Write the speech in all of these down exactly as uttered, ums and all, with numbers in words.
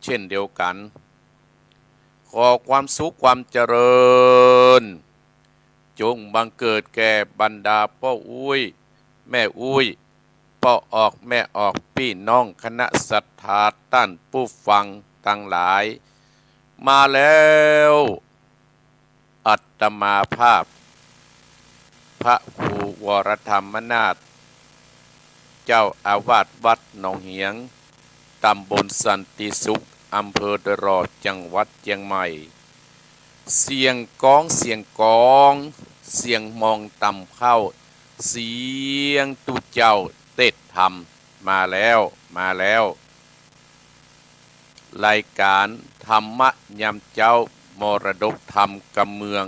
เช่นเดียวกั๋น ขอความสุขความเจริญ จงบังเกิดแก่บรรดาป้ออุ๊ย แม่อุ๊ย ป้อออก แม่ออก ปี้น้องคณะศรัทธาต้านผู้ฟังตังหลาย มาแล้ว อาตมาภาพ พระครูวรธรรมนาถ เจ้าอาวาสวัดหนองเหียง ตำบลสันติสุข อำเภอดอยหล่อ จังหวัดเจียงใหม่ เสียงกอง เสียงกอง เสียงมองต่ำเข้า เสียงตุ๊เจ้าเตสน์ธรรม มาแล้ว มาแล้ว รายก๋านธรรมะยามเจ๊า มรดกธรรมกำเมือง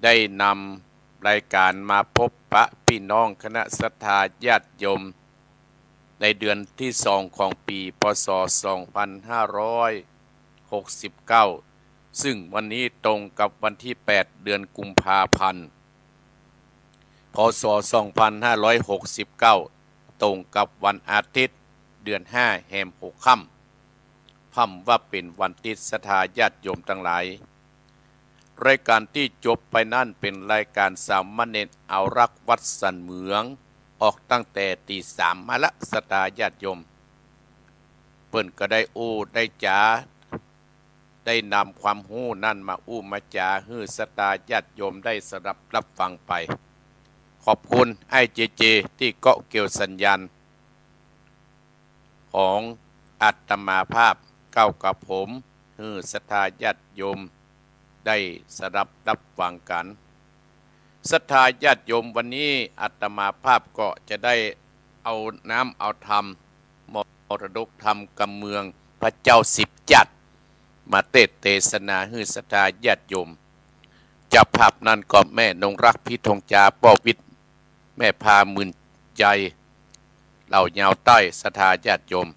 ได้นำรายก๋านมาพบปะปี้น้องคณะศรัทธาญาติโยม ในเดือนตี้สองของปี๋ พ.ศ. สองพันห้าร้อยหกสิบเก้า ซึ่งวันนี้ตรงกับวันตี้แปด เดือนกุมภาพันธ์ พ.ศ. สองพันห้าร้อยหกสิบเก้า ตรงกับวันอาทิตย์ เดือนห้า แฮมหกค่ำ พ่ำว่าเป๋นวันตี้ศรัทธาญาติโยมตังหลาย รายก๋านตี้จบไปนั้นเป๋นรายก๋านสามเณรเอารักวัดสันเหมือง ออกตั้งแต่ตีสามมาละ ศรัทธาญาติโยม เปิ้นก็ได้อู้ได้จ๋า ได้นำความฮู้นั้นมาอู้มาจ๋าหื้อศรัทธาญาติโยมได้สดับรับฟังไป ขอบคุณอ้ายเจเจ ตี้เกาะเกี่ยวสัญญาณ ของอาตมาภาพเก้ากับผม หื้อศรัทธาญาติโยมได้สดับรับฟังกั๋น ศรัทธาญาติโยม วันนี้อาตมาภาพก็จะได้เอาน้ำเอาธรรม มรดกธรรมกำเมือง พระเจ้าสิบจั๊ด มาเตสน์เตสนาหื้อศรัทธาญาติโยม เจ้าภาพนั้นก็แม่นงรัก พิทองจา ป้อวิทย์ แม่พาหมื่นใจ๋ เหล่ายาวใต้ ศรัทธาญาติโยม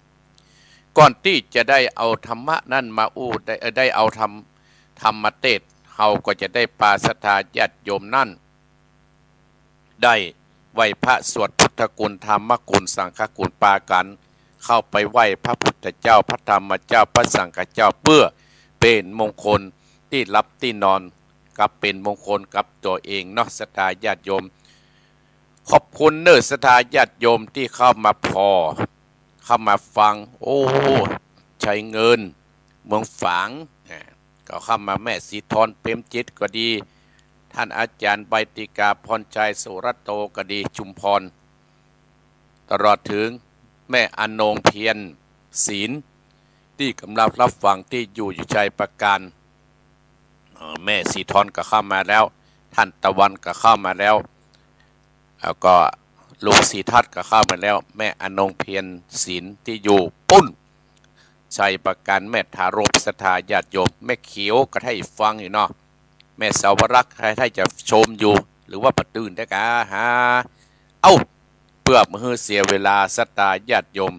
ก่อนตี้จะได้เอาธรรมะนั้นมาอู้ ได้ ได้เอาธรรม ธรรมมาเตสน์ เฮาก็จะได้ปาศรัทธาญาติโยมนั้น ได้ไหว้พระสวดพุทธคุณ ธรรมคุณ สังฆคุณ ปากั๋นเข้าไปไหว้พระพุทธเจ้า พระธรรมเจ้า พระสังฆเจ้า เปื้อเป๋นมงคลตี้หลับตี้นอน กับเป๋นมงคลกับตั๋วเองเนาะ ศรัทธาญาติโยม ขอบคุณเน้อศรัทธาญาติโยมตี้เข้ามาผ่อ เข้ามาฟัง โอ้ ชัยเงิน เมืองฝาง อ่า ก็เข้ามา แม่สีทร เปรมจิตก็ดี ต้านอาจ๋ารย์ใบติกา พรชัย สุรัตโตก็ดี ชุมพร ตลอดเถิงแม่อนงเพียรศิลป์ ตี้กำลังรับฟังตี้อยู่ อยู่ชัยปราการ เอ่อ แม่สีทรก็เข้ามาแล้ว ต้านตะวันก็เข้ามาแล้ว แล้วก็ลุงสีทัศน์ก็เข้ามาแล้ว แม่อนงเพียรศิลป์ตี้อยู่ปู๊น ชัยปราการ แม่ถารภ ศรัทธาญาติโยม แม่เขียวก็ได้ฟังอยู่เนาะ แม่สาวรักษ์ก็ได้จะชมอยู่ หรือว่าบ่ตื่นได้กาหา เอ้า เปื้อบ่หื้อเสียเวลาศรัทธาญาติโยม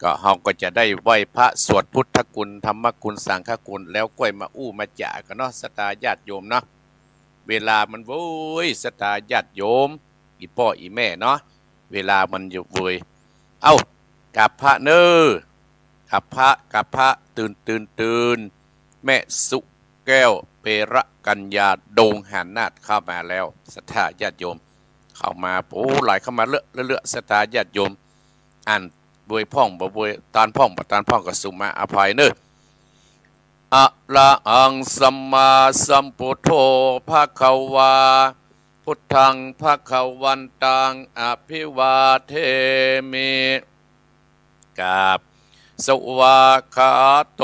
ก็เฮาก็จะได้ไหว้พระสวดพุทธคุณ ธรรมคุณ สังฆคุณ แล้วก้อยมาอู้มาจ๋ากั๋นเนาะ ศรัทธาญาติโยมเนาะ เวลามันเวย ศรัทธาญาติโยม อี่ป้ออี่แม่เนาะ เวลามันอยู่เวย เอ้า กราบพระเน้อ กราบพระ กราบพระ ตื่น ตื่น ตื่น แม่สุแก้ว เประกัญญา ดงหานาถ เข้ามาแล้ว ศรัทธาญาติโยม เข้ามา โอ้ ไหลเข้ามาเรื่อยๆ ศรัทธาญาติโยม อ่านบวยพ่องบ่บวย ตานพ่องบ่ตานพ่องก็สุมาอภัยเน้อ อะระหังสัมมาสัมพุทโธ ภะคะวา พุทธัง ภะคะวันตัง อะภิวาเทมิ กราบ สวากขาโต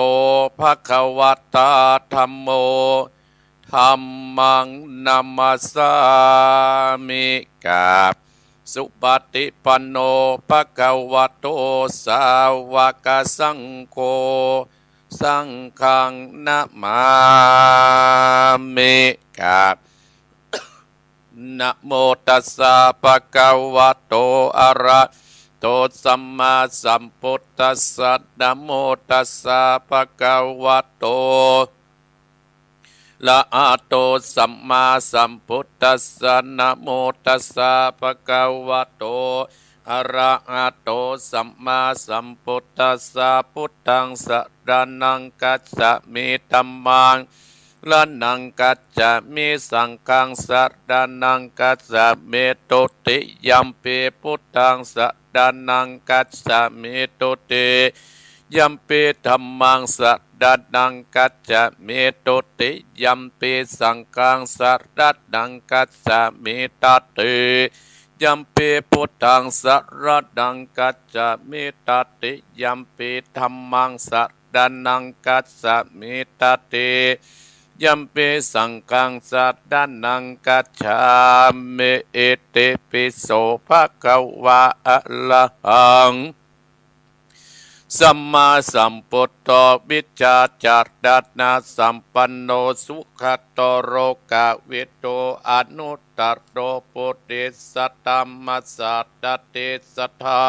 ภะคะวะตา ธัมโม ธัมมัง นะมัสสามิ กราบ สุปะฏิปันโน ภะคะวะโต สาวะกะสังโฆ สังฆัง นะมามิ กราบ นะโมตัสสะ ภะคะวะโต อะระหะโต สัมมาสัมพุทธัสสะ นะโมตัสสะ ภะคะวะโต อะระหะโต สัมมาสัมพุทธัสสะ นะโมตัสสะ ภะคะวะโต อะระหะโต สัมมาสัมพุทธัสสะ พุทธังสะระณังคัจฉามิ ธัมมัง ระณังคัจฉามิ สังฆังสะระณังคัจฉามิ ทุติยัมปิพุทธังสะระณังคัจฉามิ ทุติยัมปิธัมมังสะระณังคัจฉามิ ทุติยัมปิสังฆังสะระณังคัจฉามิ ตติยัมปิพุทธังสะระณังคัจฉามิ ตติยัมปิธัมมังสะระณังคัจฉามิ ตติยัมปิสังฆังสะระณังคัจฉามิ อิติปิโสภะคะวา อะระหัง สัมมาสัมพุทโธ วิชชาจารณะสัมปันโน สุขะโต โลกะวิทู อนุตตะโร ปุริสะธัมมะสสะ ติสสะทา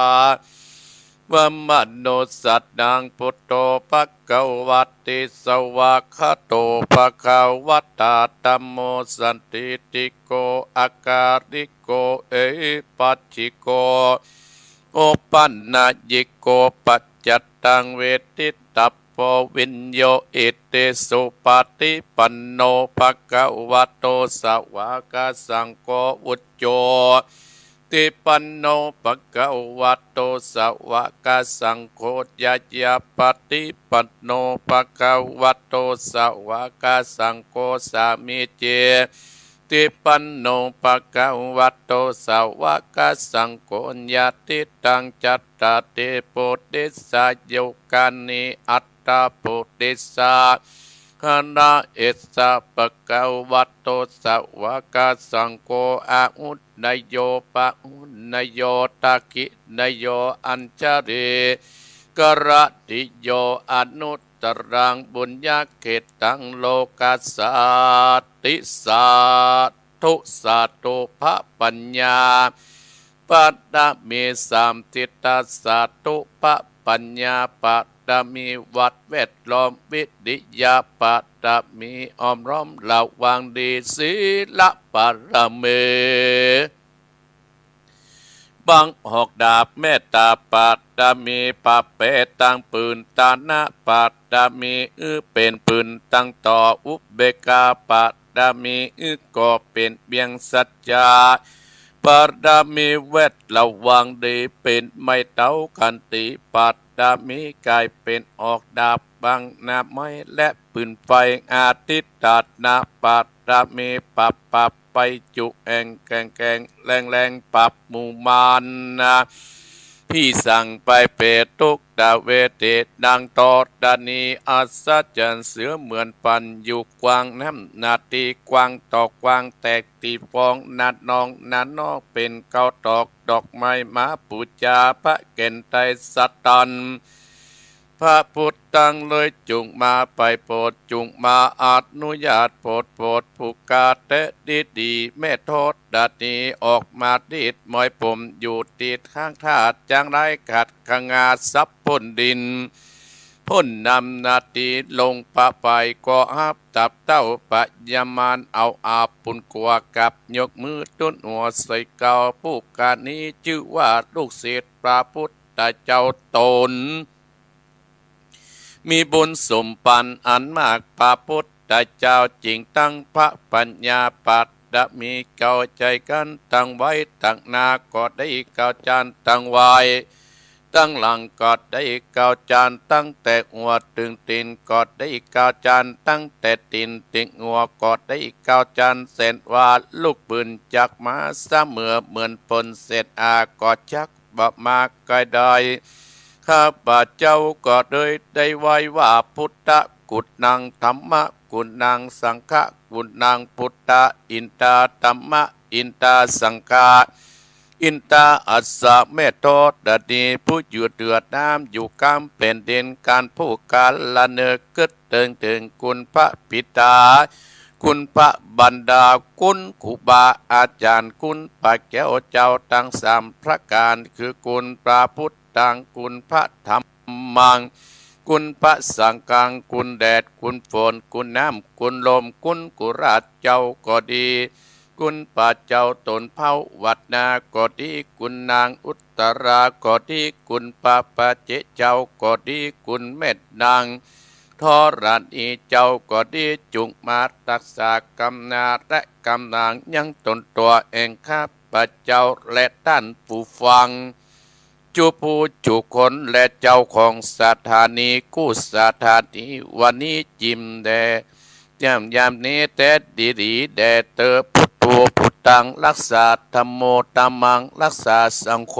วะมะนุสสานัง พุทโธ ภะคะวะติ สวากขาโต ภะคะวะตา ธัมโม สันทิฏฐิโก อะกาลิโก เอหิปัสสิโก โอปันญิโก ปัจจัตตัง เวทิตัพโพ วิญโญ อิติสุปะฏิปันโน ภะคะวะโต สวากขาสังโฆ อุจโจ ติปันโน ภะคะวะโต สวากขาสังโฆ ญาญาปะฏิปันโน ภะคะวะโต สวากขาสังโฆ สามีจิ ติปันโน ภะคะวะโต สวากขาสังโฆ ญาติตัง จัตตาริ ปุริสายุคานิ อัตถะปุริสะ คานะ เอสะ ภะคะวะโต สวากขาสังโฆ อาหุเนยโย ปะหุเนยโย ทักขิเนยโย อัญชลีกะระณิโย อนุตตรัง ปุญญะเขตตัง โลกัสสาติ สาธุ สาธุ พระปัญญา ปะระมีสามทิศ สาธุ พระปัญญา ปะระมี วัดแวดล้อม วิริยะ ปะระมี อ้อมล้อมระวังดี ศีละ ปะระมี บังหอกดาบ เมตตา ปะระมี ปะเปตัง ปืนตานะ ปะระมี อื้อเป๋นปืนตังต่อ อุเบกขา ปะระมี อื้อก่อเป๋นเวียง สัจจะ ปะระมี แวดระวังดี เป๋นไม้เต๊า ขันติ ปะระมี ก๋ายเป๋นหอกดาบ บังหน้าไม้และปืนไฟ อธิฏฐานะ ปะระมี ปับปับ ไปจุแอ่งแก่งแก่งแรงแรง ปรับหมู่มารนะ ผีสาง ไปเปรต ทุกขเวทนา ธรณี อัศจรรย์ เสมือนปันอยู่กว้าง น้ำนาทีกว้างต่อกว้าง แตกตี้ฟอง นาดนองนาดนอก เป๋นเก๊าตอก ดอกไม้มาปู๋จา พระแก่นไตรสะตัน พระพุทธังเลย จุ่งมาไปโปรด จุ่งมาอนุญาตโปรด โปรดผู้ข้าแต๊ดีดี แม่ธรณีออกมาดีดมอยผม อยู่ตี้ข้างธาตุ จังได้ขัดขงาทรัพย์พ่นดิน พ่นน้ำนาที ลงประไปก็ฮับ ตับเต้าพญามาร เอาอาบปุญกัวกับ ยกมือตุ๊นหัวใส่เก๊า ผู้ข้านี้จื้อว่าลูกศิษย์พระพุทธเจ้าต๋น มีบุญสมปันอันมาก พระพุทธเจ้าจิ่งตั้งพระปัญญา ปะระมี เก๊าใจ๋กั๋นตังไว้ ตังหน้าก็ได้เก๊าจานตังไว้ ตังหลังก็ได้เก๊าจาน ตั้งแต่หัวเถิงตี๋นก็ได้เก๊าจาน ตั้งแต่ตี๋นเถิงหัวก็ได้เก๊าจาน แสนว่าลูกปืนจักมา เสมือเหมือนฝนเศษอา ก็จักบ่มาใก้ได้ ข้าพเจ้าก็เลยได้ไหว้ว่า พุทธกุณัง ธัมมกุณัง สังฆกุณัง พุทธาอินทา ธัมมาอินทา สังฆาอินทา อัสสะ แม่ธรณี ผู้อยู่เหนือน้ำ อยู่กลางแผ่นดิน ก๋านผู้ก๋านละเนิก กึ๊ดเถิงเถิงคุณพระบิดา คุณพระมารดา คุณครูบาอาจ๋ารย์ คุณพระแก้วเจ้าตังสามประก๋าน คือคุณพระพุทธัง คุณพระธัมมัง คุณพระสังฆัง คุณแดด คุณฝน คุณน้ำ คุณลม คุณกุหลาบเจ้าก็ดี คุณป้าเจ้าต้นเภาวัดนาก็ดี คุณนางอุตตราก็ดี คุณป้าปาเจเจ้าก็ดี คุณแม่นางธรณีเจ้าก็ดี จุ่งมาตักษากำนาและกำนางยังตนตั๋วแห่งข้าพเจ้าและต้านผู้ฟัง จุผู้จุคนและเจ้าของสถานีกู้สถานีวันนี้จิมแด่ ยาม ยามนี้แต๊ดีหลีแด่เตอ พุทโธพุทธัง รักษา ธัมโม ธัมมัง รักษา สังโฆ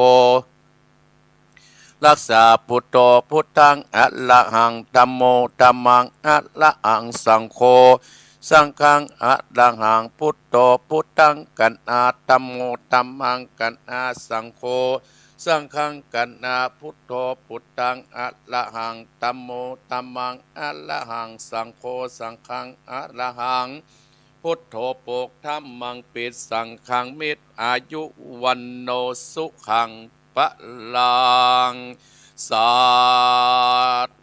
รักษา พุทโธพุทธัง อะระหัง ธัมโม ธัมมัง อะระหัง สังโฆ สังฆัง อะระหัง พุทโธพุทธัง กัณหา ธัมโม ธัมมัง กัณหา สังโฆ สังฆัง กัณหา พุทโธพุทธัง อะระหัง ธัมโม ธัมมัง อะระหัง สังโฆ สังฆัง อะระหัง พุทโธ โภค ธัมมัง ปิ สังฆัง มิ อายุ วัณโณ สุขัง พลัง สา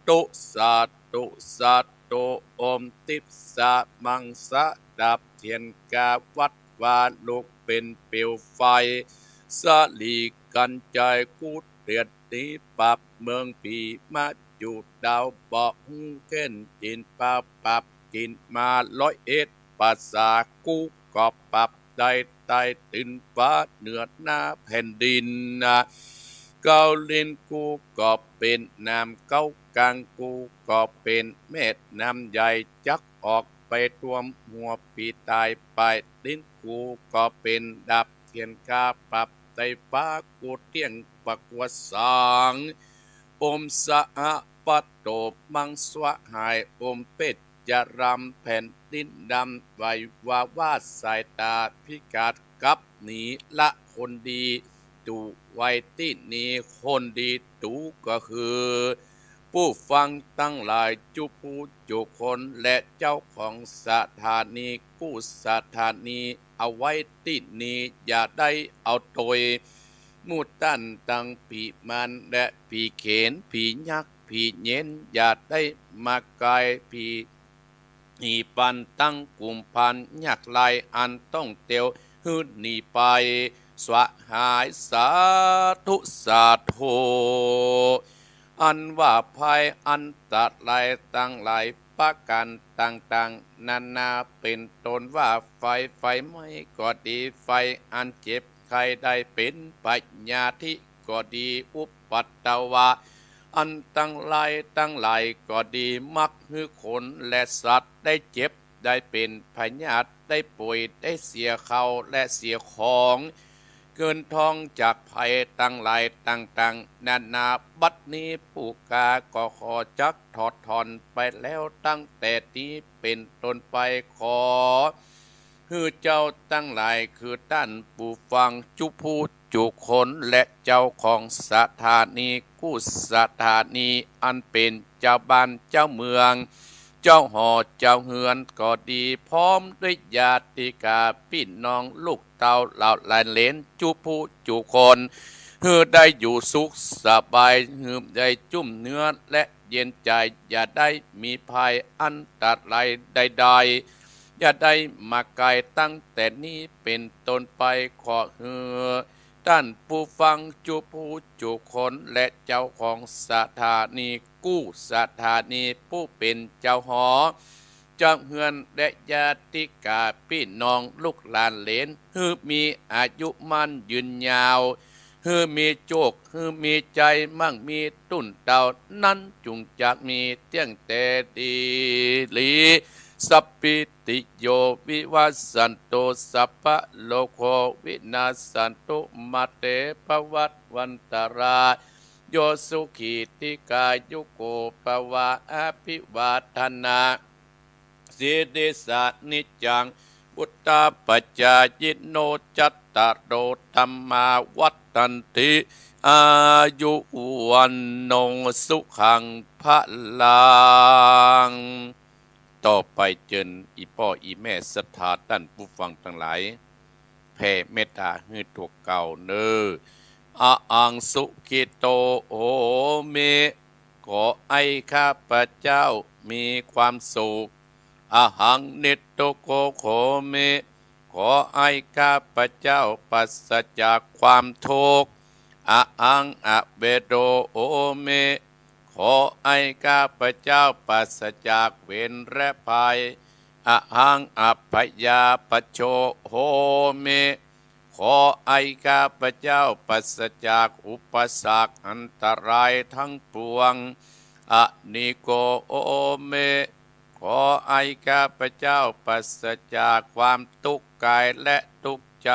ธุ สาธุ สาธุ โอม ติ๊บ สะ มัง สะ ดับเตียนกาวัดวาลุกเป๋นเปลวไฟ สะหลีกัญไชกู้เตียนหนีปาบเมืองผีมาอยู่ดาวบ่ฮู้เข็ญ จิ่นปาบปาบจิ่นมาร้อยเอ็ด ภาษากู้ก็ปาบได้ใต้ตื่นฟ้าเหนือหน้าแผ่นดินนะ เก๊าลิ้นกู้ก็เป๋นน้ำ เก๊ากลางกู้ก็เป๋นแม่น้ำใหญ่ จักออกไปท่วมหัวผีต๋าย ปลายลิ้นกู้ก็เป๋นดาบเตียนกาปาบใต้ฟ้า กู้เตี้ยงปะกัวสาง โอม สะหะปะโต มัง สวะหาย โอม เปจจรำ แผ่นดินดำ ไหววาวา สายต๋าพิฆาต กลับหนีละคนดี ตู่ไว้ตี้นี้ คนดีตู่ก็คือ ผู้ฟังตังหลายจุผู้จุคน และเจ้าของสถานีกู้สถานี เอาไว้ตี้นี้ อย่าได้เอาโตย หมู่ต้านตังผีมารและผีเขน ผียักษ์ ผีเย็น อย่าได้มาไกล ผี หนีปันตังกุมภัณฑ์ยากไร้ อันต้องเตียวหื้อหนีไป สวะหาย สาธุ สาธุ อันว่าภัยอันตรายตังหลายประก๋านต่างๆ นานา เป๋นต้นว่าไฟ ไฟไหม้ก็ดี ไฟอันเจ็บไข้ได้เป๋น พยาธิก็ดี อุปัตตวะ อันตังหลายตังหลายก็ดี มักหื้อคนและสัตว์ได้เจ็บได้เป๋น พยาธิได้ป่วย ได้เสียข้าวและเสียของ เงินทองจากภัยตังหลายต่างๆ นานา บัดนี้ผู้ข้าก็ขอจักถอดถอนไปแล้ว ตั้งแต่นี้เป๋นต้นไป ขอ หื้อเจ้าตังหลาย คือต้านผู้ฟังจุผู้จุคน และเจ้าของสถานีกู้สถานี อันเป๋นเจ้าบ้านเจ้าเมือง เจ้าหอเจ้าเฮือนก็ดี พร้อมด้วยญาติกาปี้น้องลูกเต้าเหล่าหลานเหลนจุผู้จุคน หื้อได้อยู่สุขสบาย หื้อได้จุ่มเนื้อและเย็นใจ๋ อย่าได้มีภัยอันตรายใดๆ อย่าได้มาไกล ตั้งแต่นี้เป๋นต้นไป ขอหื้อต้านผู้ฟังจุผู้จุคน และเจ้าของสถานีกู้สถานี ผู้เป๋นเจ้าหอเจ้าเฮือน และญาติกาปี้น้องลูกหลานเหลน หื้อมีอายุมั่นยืนยาว หื้อมีโจค หื้อมีชัย มั่งมีตู้นเต้า นั้นจุ่งจักมีเตี้ยงแต่ดีหลี สัพพีติโย วิวัชชันตุ สัพพะโรโค วินัชชันตุ มา เต ภวัตวันตะรา โย สุขี ทีฆายุโก ภวะ อภิวาทะนะ สีลิสสะ นิจจัง วุฑฒาปจายิโน จัตตาโร ธัมมา วัฑฒันติ อายุ วัณโณ สุขัง พลัง ต่อไปเจิญอี่ป้ออี่แม่ศรัทธาต้านผู้ฟังตังหลาย แผ่เมตต๋าหื้อตั๋วเก่าเน่อ อะหัง สุขิโต โหมิ ขอให้ข้าพเจ้ามีความสุข อะหัง นิตตุโก โหมิ ข ขอให้ข้าพเจ้าปราศจากความทุกข์ อะหัง อะเวโท โหมิ ขอให้ข้าพเจ้าปราศจากเวรและภัย อะหัง อะพยาปะโช โหมิ ขอให้ข้าพเจ้าปราศจากอุปสรรคอันตรายทั้งปวง อะนิโก โหมิ ขอให้ข้าพเจ้าปราศจากความทุกข์กายและทุกข์ใจ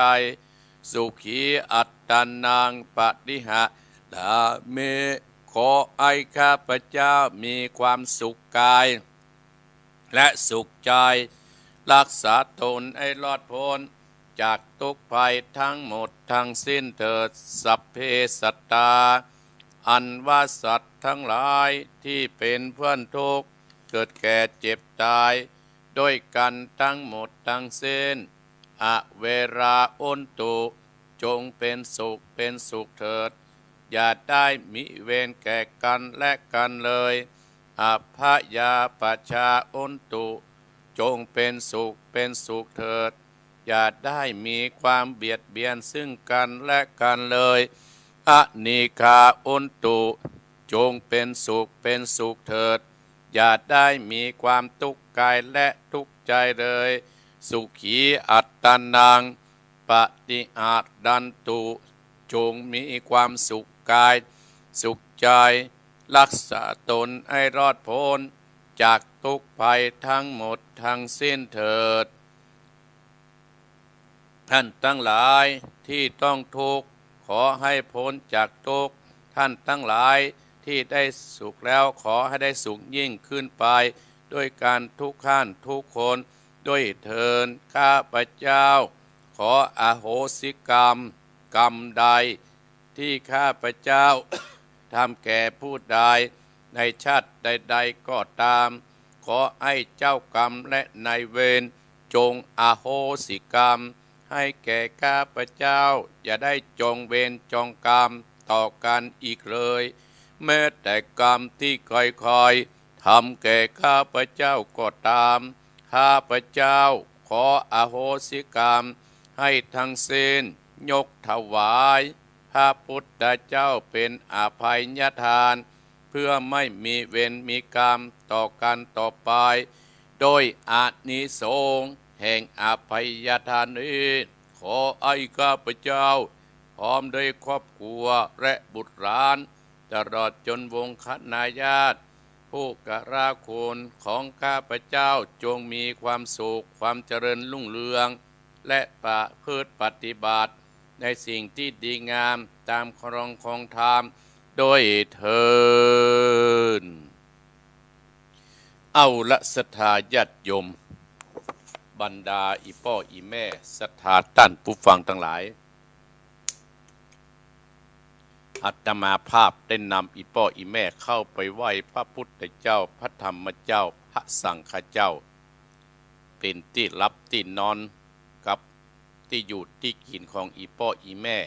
สุขีอัตตานัง ปะริหารามิ ขอให้ข้าพเจ้ามีความสุขกาย และสุขใจ รักษาตนให้รอดพ้นจากทุกข์ภัยทั้งหมดทั้งสิ้นเถิด สัพเพสัตตา อันว่าสัตว์ทั้งหลายที่เป็นเพื่อนทุกข์ เกิดแก่เจ็บตาย ด้วยกันทั้งหมดทั้งสิ้น อะเวรา โหนตุ จงเป็นสุขเป็นสุขเถิด อย่าได้มีเวรแก่กันและกันเลย อะพยาปะชา โหนตุ จงเป็นสุขเป็นสุขเถิด อย่าได้มีความเบียดเบียนซึ่งกันและกันเลย อะนีฆา โหนตุ จงเป็นสุขเป็นสุขเถิด อย่าได้มีความทุกข์กายและทุกข์ใจเลย สุขีอัตตานัง ปะริหารันตุ จงมีความสุขกาย สุขใจ รักษาตนให้รอดพ้นจากทุกข์ภัยทั้งหมดทั้งสิ้นเถิด ท่านทั้งหลายที่ต้องทุกข์ ขอให้พ้นจากทุกข์ ท่านทั้งหลายที่ได้สุขแล้ว ขอให้ได้สุขยิ่งขึ้นไป ด้วยกันทุกท่านทุกคนด้วยเทอญ ข้าพเจ้าขออโหสิกรรม กรรมใดที่ข้าพเจ้าทำแก่ผู้ใดในชาติใดๆก็ตาม ขอให้เจ้ากรรมและนายเวรจงอโหสิกรรมให้แก่ข้าพเจ้า อย่าได้จองเวรจองกรรมต่อกันอีกเลย แม้แต่กรรมที่ใครๆทำแก่ข้าพเจ้าก็ตาม ข้าพเจ้าขออโหสิกรรมให้ทั้งสิ้น ยกถวายพระพุทธเจ้าเป็นอภัยทาน เพื่อไม่มีเวรมีกรรมต่อกันต่อไป โดยอานิสงส์แห่งอภัยทานนี้ ขอให้ข้าพเจ้าพร้อมด้วยครอบครัวและบุตรหลาน ตลอดจนวงคณาญาติ ผู้กราคุณของข้าพเจ้าจงมีความสุข ความเจริญรุ่งเรือง และประพฤติปฏิบัติในสิ่งที่ดีงามตามครองคองธรรมด้วยเทอญ เอาละศรัทธาญาติโยม บรรดาอี่ป้ออี่แม่ ศรัทธาต้านผู้ฟังตังหลาย อาตมาภาพได้นำอี่ป้ออี่แม่เข้าไปไหว้พระพุทธเจ้า พระธรรมเจ้า พระสังฆเจ้า เป๋นตี้หลับตี้นอนกับตี้อยู่ตี้กิ๋นของอี่ป้ออี่แม่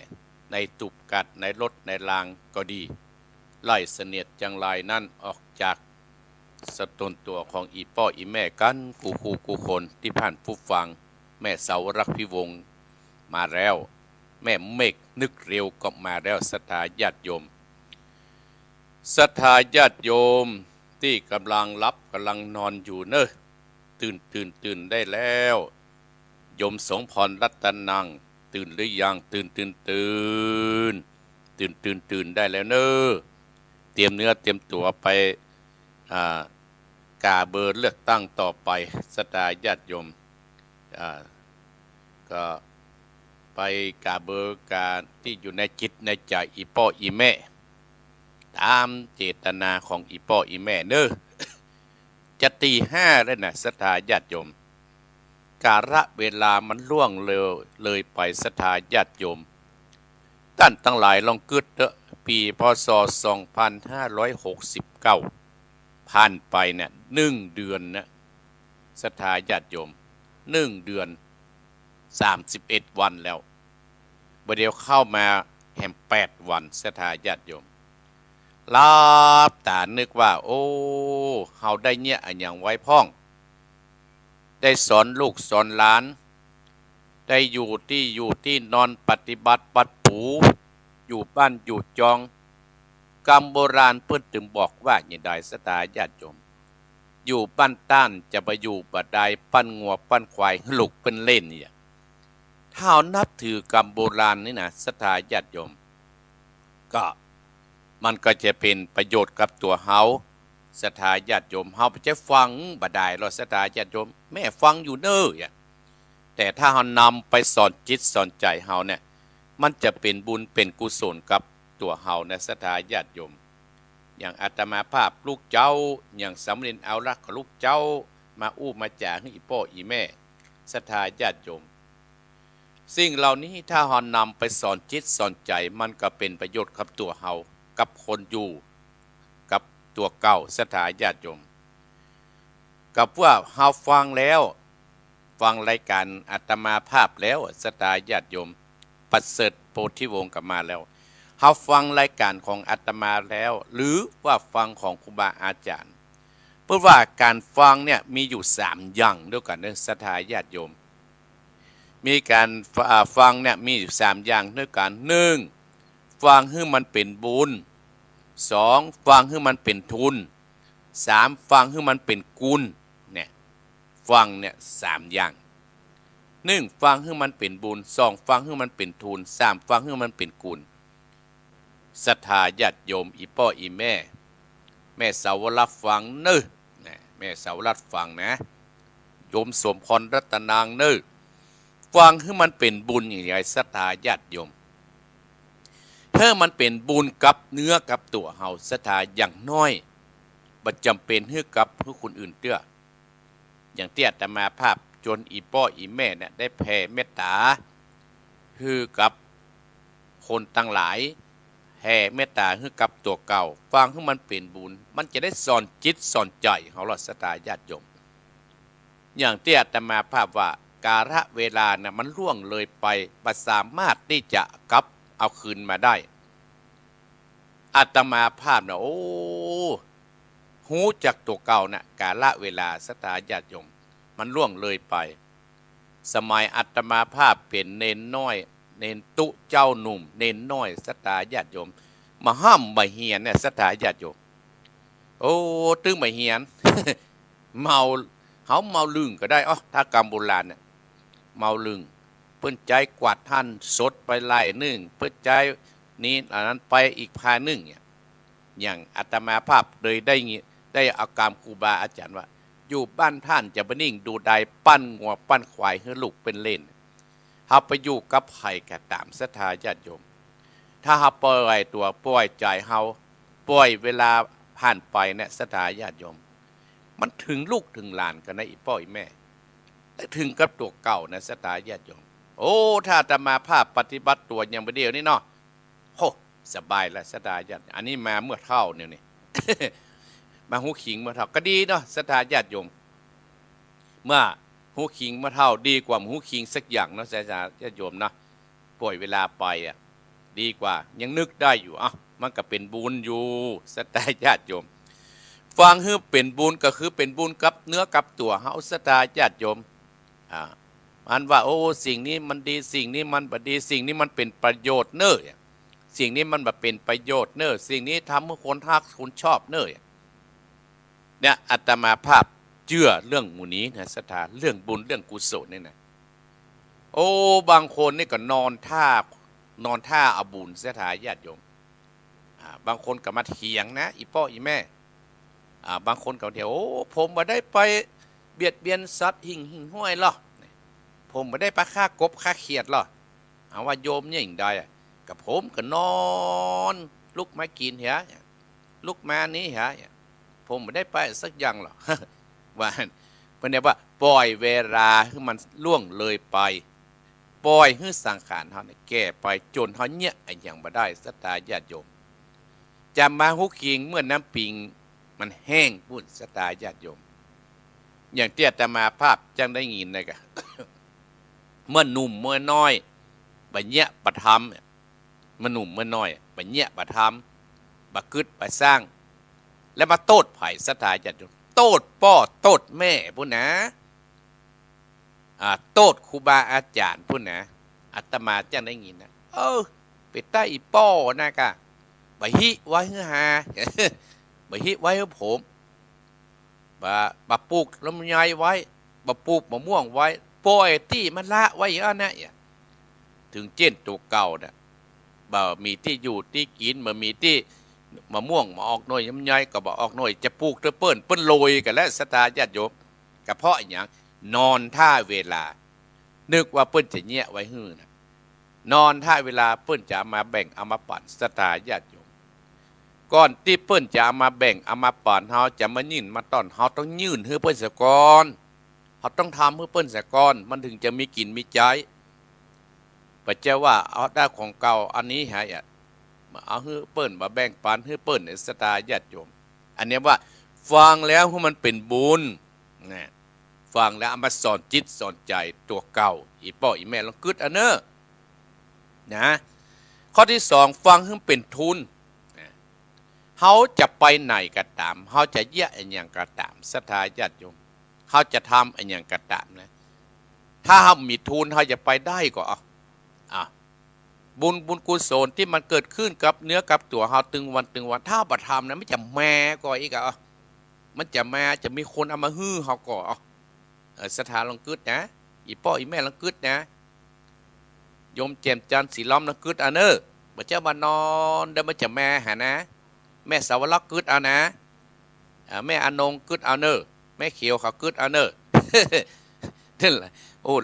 ในตูบกัด ในรถในรางก็ดี ไล่เสนียดจังไรนั้นออกจาก สะตนตั๋วของอี่ป้ออี่แม่กั๋นกู้คู่กู้คน ตี้ผ่านผู้ฟัง แม่เสารักพิวงศ์มาแล้ว แม่เมฆนึกเร็วก็มาแล้ว ศรัทธาญาติโยม ศรัทธาญาติโยมตี้ก่ำลังหลับก่ำลังนอนอยู่เนาะ ตื่น ตื่น ตื่นได้แล้ว โยมสมพรรัตนัง ตื่นหรือยัง ตื่น ตื่น ตื่น ตื่น ตื่น ตื่นได้แล้วเนาะ เตรียมเนื้อเตรียมตั๋วไป อ่า กาเบอร์เลือกตั้งต่อไป ศรัทธาญาติโยม อ่า ก็ไปกาเบอร์กาตี้อยู่ในจิตในใจ๋อี่ป้ออี่แม่ ต๋ามเจตนาของอี่ป้ออี่แม่เนาะ จะตีห้าแล้วนะ ศรัทธาญาติโยม กาละเวลามันล่วงเลย เลยไป ศรัทธาญาติโยม ต้านตังหลายลองกึ๊ดเต๊อะ ปี๋ พ.ศ. สองพันห้าร้อยหกสิบเก้า ผ่านไปเนี่ย นึ่งเดือนนะ ศรัทธาญาติโยม นึ่งเดือน สามสิบเอ็ดวันแล้ว บ่าเดี่ยวเข้ามาแหมแปดวัน ศรัทธาญาติโยม หลับต๋านึกว่า โอ้ เฮาได้เยียะอะหยังไว้พ่อง ได้สอนลูกสอนหลาน ได้อยู่ตี้อยู่ตี้นอน ปฏิบัติวัตรปู๋ อยู่บ้านอยู่จอง กำโบราณเปิ้นตึงบอกว่าหยังใด ศรัทธาญาติโยม อยู่บ้านต้านจะไปอยู่บ่ได้ ปั้นงัวปั้นควายหื้อลูกเปิ้นเล่นเนี่ย ถ้าเฮานับถือกำโบราณนี่นะ ศรัทธาญาติโยม ก็ มันก็จะเป๋นประโยชน์กับตั๋วเฮา ศรัทธาญาติโยม เฮาบ่ใจ้ฟังบ่ดายลอ ศรัทธาญาติโยม แม่ฟังอยู่เน่อ แต่ถ้าเฮานำไปสอนจิตสอนใจ๋เฮาเนี่ย มันจะเป๋นบุญเป๋นกุศลกับตั๋วเฮานะ ศรัทธาญาติโยม อย่างอาตมาภาพลูกเจ๊า อย่างสามเณรเอาลักษณ์ก็ลูกเจ๊า มาอู้มาจ๋าหื้ออี่ป้ออี่แม่ ศรัทธาญาติโยม สิ่งเหล่านี้ถ้าเฮานำไปสอนจิตสอนใจ๋ มันก็เป๋นประโยชน์กับตั๋วเฮา กับคนอยู่ กับตั๋วเก่า ศรัทธาญาติโยม กับว่าเฮาฟังแล้ว ฟังรายก๋านอาตมาภาพแล้ว ศรัทธาญาติโยม ประเสริฐโพธิวงศ์ก็มาแล้ว เฮาฟังรายก๋านของอาตมาแล้ว หรือว่าฟังของครูบาอาจ๋ารย์ เปิ้นว่าก๋านฟังเนี่ยมีอยู่สามอย่างด้วยกั๋นเน่อ ศรัทธาญาติโยม มีก๋านฟ- อ่า ฟังเนี่ยมีอยู่สามอย่างด้วยกั๋น นึ่ง ฟังหื้อมันเป๋นบุญ สอง ฟังหื้อมันเป๋นทุน สาม ฟังหื้อมันเป๋นกุณ เนี่ย ฟังเนี่ยสามอย่าง นึ่ง ฟังหื้อมันเป๋นบุญ สอง ฟังหื้อมันเป๋นทุน สาม ฟังหื้อมันเป๋นกุณ ศรัทธาญาติโยม อี่ป้ออี่แม่ แม่สาวรัตน์ฟังเน่อ นะ แม่สาวรัตน์ฟังนะ โยมสมพรรัตนางเน่อ ฟังหื้อมันเป๋นบุญหยังใด ศรัทธาญาติโยม หื้อมันเป๋นบุญกับเนื้อกับตั๋วเฮา ศรัทธา อย่างน้อย บ่จ๋ำเป๋นหื้อกับหื้อคนอื่นเตื้อ อย่างตี้อาตมาภาพจวนอี่ป้ออี่แม่เนี่ยได้แผ่เมตต๋าหื้อกับคนตังหลาย แผ่เมตต๋าหื้อกับตั๋วเก่า ฟังหื้อมันเป๋นบุญ มันจะได้สอนจิตสอนใจ๋เฮาลอ ศรัทธาญาติโยม อย่างตี้อาตมาภาพว่า กาลเวลาน่ะมันล่วงเลยไป บ่สามารถตี้จะกลับเอาคืนมาได้ อาตมาภาพน่ะ โอ้ ฮู้จักตั๋วเก่าน่ะ กาลเวลา ศรัทธาญาติโยม มันล่วงเลยไป สมัยอาตมาภาพเป๋นเณรน้อย เณรตุ๊เจ้าหนุ่ม เณรน้อย ศรัทธาญาติโยม บ่ฮ่ำบ่เหียนเนี่ย ศรัทธาญาติโยม โอ้ ตึงบ่เหียน เมา เฮาเมาลึ่งก็ได้ อ้อ ถ้ากำโบราณเนี่ย เมาลึ่ง เปิ้นใจ๊กวาดหั้นสดไปไล่นึ่ง เปิ้นใจ๊นี้อันนั้นไปอีกพานึ่งเนี่ย อย่างอาตมาภาพเลยได้ยิน ได้เอากำครูบาอาจ๋ารย์ว่า อยู่บ้านต้านจะบ่นิ่งดูดาย ปั้นงัวปั้นควายหื้อลูกเปิ้นเล่น เฮาไปอยู่กับใผก็ต๋าม ศรัทธาญาติโยม ถ้าเฮาป่อยตั๋วป่อยใจ๋เฮา ป่อยเวลาผ่านไปเนี่ย ศรัทธาญาติโยม มันเถิงลูกเถิงหลานกั๋นนะ อี่ป้ออี่แม่ และเถิงกับตั๋วเก่านะ ศรัทธาญาติโยม โอ้ ถ้าอาตมาภาพปฏิบัติตั๋วอย่างบ่าเดี่ยวนี้เนาะ โห สบายละ ศรัทธาญาติ อันนี้มาเมื่อเฒ่าเนี่ยนี่ มาฮู้คิงเมื่อเฒ่า ก็ดีเนาะ ศรัทธาญาติโยม เมื่อฮู้คิงเมื่อเฒ่า ดีกว่าบ่ฮู้คิงสักอย่างเนาะ ศรัทธาญาติโยมเนาะ ป่อยเวลาไปอะ ดีกว่า ยังนึกได้อยู่ เอ้า มันก็เป๋นบุญอยู่ ศรัทธาญาติโยม ฟังหื้อเป๋นบุญก็คือเป๋นบุญกับเนื้อกับตั๋วเฮา ศรัทธาญาติโยม อ่า มันว่า โอ้ สิ่งนี้มันดี สิ่งนี้มันบ่ดี สิ่งนี้มันเป๋นประโยชน์เน่อ สิ่งนี้มันบ่เป๋นประโยชน์เน่อ สิ่งนี้ทำหื้อคนฮักคนชอบเน่อ เนี่ย อาตมาภาพเจื้อเรื่องหมู่นี้นะ ศรัทธา เรื่องบุญเรื่องกุศลนี่นะ โอ้ บางคนนี่ก็นอนท่า นอนท่าเอาบุญ ศรัทธาญาติโยม อ่า บางคนก็มาเถียงนะ อี่ป้ออี่แม่ อ่า บางคนก็เถียง โอ้ ผมบ่ได้ไปเบียดเบียนสัตว์หิ่งหิ่งห้วยหรอก ผมบ่ได้ไปฆ่ากบฆ่าเขียดหรอก เอาว่าโยมเนี่ยหยังใดอะ ก็ผมก็นอน ลุกมากิ๋นเหีย ลุกมานี้เหีย ผมบ่ได้ไปสักอย่างหรอก ว่า เปิ้นเรียกว่าป่อยเวลาหื้อมันล่วงเลยไป ป่อยหื้อสังขารเฮาเนี่ยแก่ไปจ๋นเฮาเยียะอะหยังบ่ได้ ศรัทธาญาติโยม จะมาฮู้คิงเมื่อน้ำปิงมันแห้งปู้น ศรัทธาญาติโยม อย่างตี้อาตมาภาพจั้งได้ยินนะกะ เมื่อหนุ่มเมื่อน้อย บ่เยียะบ่ทำ เมื่อหนุ่มเมื่อน้อย บ่เยียะบ่ทำ บ่กึ๊ดบ่สร้าง แล้วมาโต้ษใผ ศรัทธาญาติโยม โต้ษป้อโต้ษแม่ปู้นนะ อ่า โต้ษครูบาอาจ๋ารย์ปู้นนะ อาตมาจั้งได้ยินนะ เออ เป๋นตาอีป้อนะก่ะ บ่ฮิไว้หื้อหา บ่ฮิไว้หื้อผม บ่ บ่ปูกลำไยไว้ บ่ปูกมะม่วงไว้ ป่อยตี้มันละไว้อย่างนั้นนะ เถิงเจ๊นตั๋วเก่าน่ะ บ่มีตี้อยู่ตี้กิ๋น บ่มีตี้มะม่วงมาออกหน่วย ลำไยก็บ่ออกหน่วย จะปูกเตื้อเปิ้น เปิ้นโรยกั๋นแล้ว ศรัทธาญาติโยม ก็เพราะอะหยัง นอนท่าเวลา นึกว่าเปิ้นจะเยียะไว้หื้อนะ นอนท่าเวลาเปิ้นจะเอามาแบ่งเอามาปั๋น ศรัทธาญาติโยม ก่อนตี้เปิ้นจะเอามาแบ่งเอามาปั๋น เฮาจะมายื่นมาต้อน เฮาต้องยื่นหื้อเปิ้นเสียก่อน เฮาต้องทำหื้อเปิ้นเสียก่อน มันเถิงจะมีกิ๋นมีใจ๊ บ่ใจ้ว่า เอาได้ของเก่าอันนี้หายอะ มาเอาหื้อเปิ้น มาแบ่งปั๋นหื้อเปิ้นเนี่ย ศรัทธาญาติโยม อันเนี้ยว่าฟังแล้วหื้อมันเป๋นบุญนะ ฟังแล้วเอามาสอนจิตสอนใจ๋ตั๋วเก่า อี่ป้ออี่แม่ลองกึ๊ดเอาเน่อ นะ ข้อตี้สอง ฟังหื้อเป๋นทุนนะ เฮาจะไปไหนก็ต๋าม เฮาจะเยียะอะหยังก็ต๋าม ศรัทธาญาติโยม เฮาจะทำอะหยังก็ต๋ามนะ ถ้าเฮามีทุน เฮาจะไปได้ก่อ อ่ะ อ่ะ บุญ บุญกุศลตี้มันเกิดขึ้นกับเนื้อกับตั๋วเฮาตึงวันตึงวัน ถ้าบ่ทำนะ มันจะมาก่ออีกอะ มันจะมา จะมีคนเอามาหื้อเฮาก่อ เออ ศรัทธาลองกึ๊ดนะ อี่ป้ออี่แม่ลองกึ๊ดนะ โยมแจ่มจันทร์สีล้อมลองกึ๊ดเอาเน่อ บ่ใจ้ว่านอนแล้วมันจะมาหานะ แม่สาวล็อกกึ๊ดเอานะ อ่า แม่อนงกึ๊ดเอาเน่อ แม่เขียวเขากึ๊ดเอาเน่อ นั่นแหละ โอ้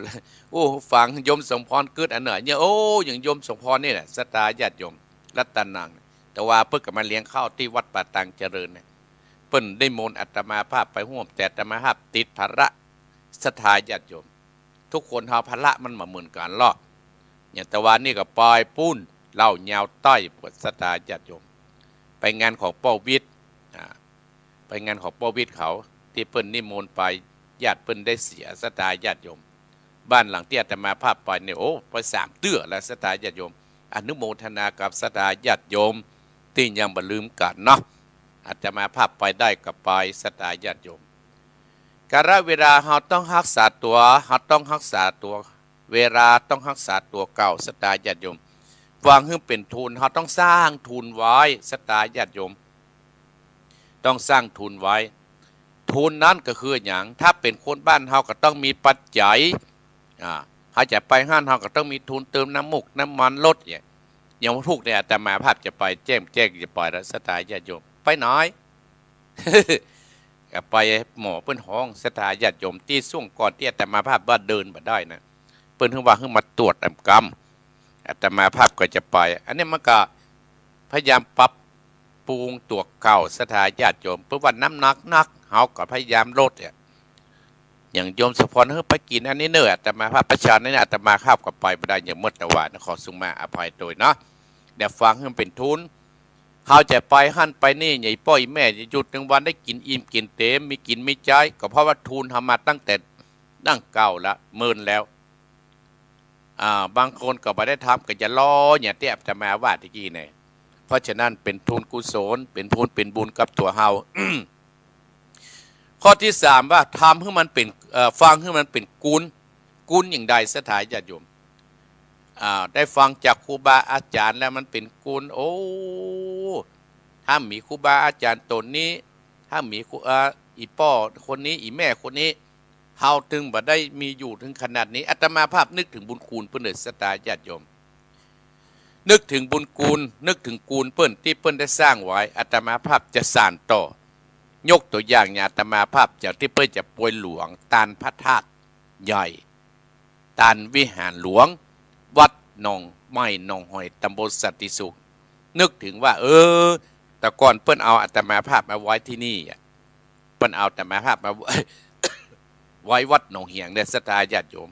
โอ้ ฟังโยมสมพรกึ๊ดเอาเน่อ เนี่ย โอ้ อย่างโยมสมพรนี่แหละ ศรัทธาญาติโยม รัตนัง แต่ว่าเปิ้นก็มาเลี้ยงข้าวตี้วัดป่าตังเจริญเนี่ย เปิ้นนิมนต์อาตมาภาพไปฮ่วม แต่อาตมาภาพติดภาระ ศรัทธาญาติโยม ทุกคนเฮาภาระมันบ่เหมือนกั๋นหรอก อย่างตะวานี่ก็ไปปู๊น เล่ายาวใต้ ปวด ศรัทธาญาติโยม ไปงานของป้อวิทย์ อ่า ไปงานของป้อวิทย์เขา ตี้เปิ้นนิมนต์ไป ญาติเปิ้นได้เสีย ศรัทธาญาติโยม บ้านหลังตี้อาตมาภาพไปเนี่ย โอ้ ไปสามเตื้อแล้ว ศรัทธาญาติโยม อนุโมทนากับศรัทธาญาติโยม ตี้ยังบ่ลืมกั๋นเนาะ อาตมาภาพไปได้ก็ไป ศรัทธาญาติโยม กาลเวลาเฮาต้องฮักษาตั๋ว เฮาต้องฮักษาตั๋ว เวลาต้องฮักษาตั๋วเก่า ศรัทธาญาติโยม ฟังหื้อเป๋นทุน เฮาต้องสร้างทุนไว้ ศรัทธาญาติโยม ต้องสร้างทุนไว้ ทุนนั้นก็คืออะหยัง ถ้าเป๋นคนบ้านเฮาก็ต้องมีปัจจัย อ่า เฮาจะไปหั้น เฮาก็ต้องมีทุนเติมน้ำมูกน้ำมันรถเนี่ย อย่างวันพูกเนี่ยอาตมาภาพจะไปแจ้ง แจ้งจะไปแล้ว ศรัทธาญาติโยม ไปไหน ก็ไปหมอเปิ้นฮ้อง ศรัทธาญาติโยม ตี้ซ่วงก่อนตี้อาตมาภาพว่าเดินบ่ได้นะ เปิ้นหื้อว่าหื้อมาตรวจต๋ามกำ อาตมาภาพก็จะไป อันนี้มันก็พยายามปรับปรุงตั๋วเก่า ศรัทธาญาติโยม เปิ้นว่าน้ำหนักหนัก เฮาก็พยายามลดเนี่ย อย่างโยมสมพร เฮ้ย ไปกิ๋นอันนี้เน่อ อาตมาภาพประชาชนนี่ อาตมาภาพก็ไปบ่ได้ อย่างเมื่อตะวานะ ขอสุมาอภัยโตยเนาะ เดี๋ยวฟังหื้อมันเป๋นทุน เฮาจะไปหั้นไปนี่ อี่ป้ออี่แม่จะอยู่ตึงวันได้กิ๋นอิ่มกิ๋นเต๋ม มีกิ๋นมีใจ๊ ก็เพราะว่าทุนเฮามาตั้งแต่ดั้งเก่าละ เมินแล้ว อ่า บางคนก็บ่ได้ทำ ก็จะรอ อย่างตี้อาตมาว่าตะกี้เนี่ย เพราะฉะนั้นเป๋นทุนกุศล เป๋นทุนเป๋นบุญกับตั๋วเฮา ข้อตี้สามว่าทำหื้อมันเป๋น เอ่อ ฟังหื้อมันเป๋นกุณ กุณอย่างใด ศรัทธาญาติโยม อ่า ได้ฟังจากครูบาอาจารย์แล้วมันเป๋นกุณ โอ้ ถ้ามีครูบาอาจารย์ต๋นนี้ ถ้ามีครู เอ่อ อี่ป้อคนนี้ อี่แม่คนนี้ เฮาตึงบ่ได้มีอยู่ถึงขนาดนี้ อาตมาภาพนึกถึงบุญคุณเปิ้นเน่อ ศรัทธาญาติโยม นึกถึงบุญคุณ นึกถึงคุณเปิ้นตี้เปิ้นได้สร้างไว้ อาตมาภาพจะสานต่อ ยกตั๋วอย่าง อย่างอาตมาภาพ อย่างตี้เปิ้นจะปวยหลวง ตานพระธาตุใหญ่ ตานวิหารหลวง วัดหนอง ไม้หนองหอย ต๋ำบลสันติสุข นึกถึงว่า เออ แต่ก่อนเปิ้นเอาอาตมาภาพมาไว้ตี้นี่อะ เปิ้นเอาอาตมาภาพมาไว้ ไว้วัดหนองเหียงเนี่ย ศรัทธาญาติโยม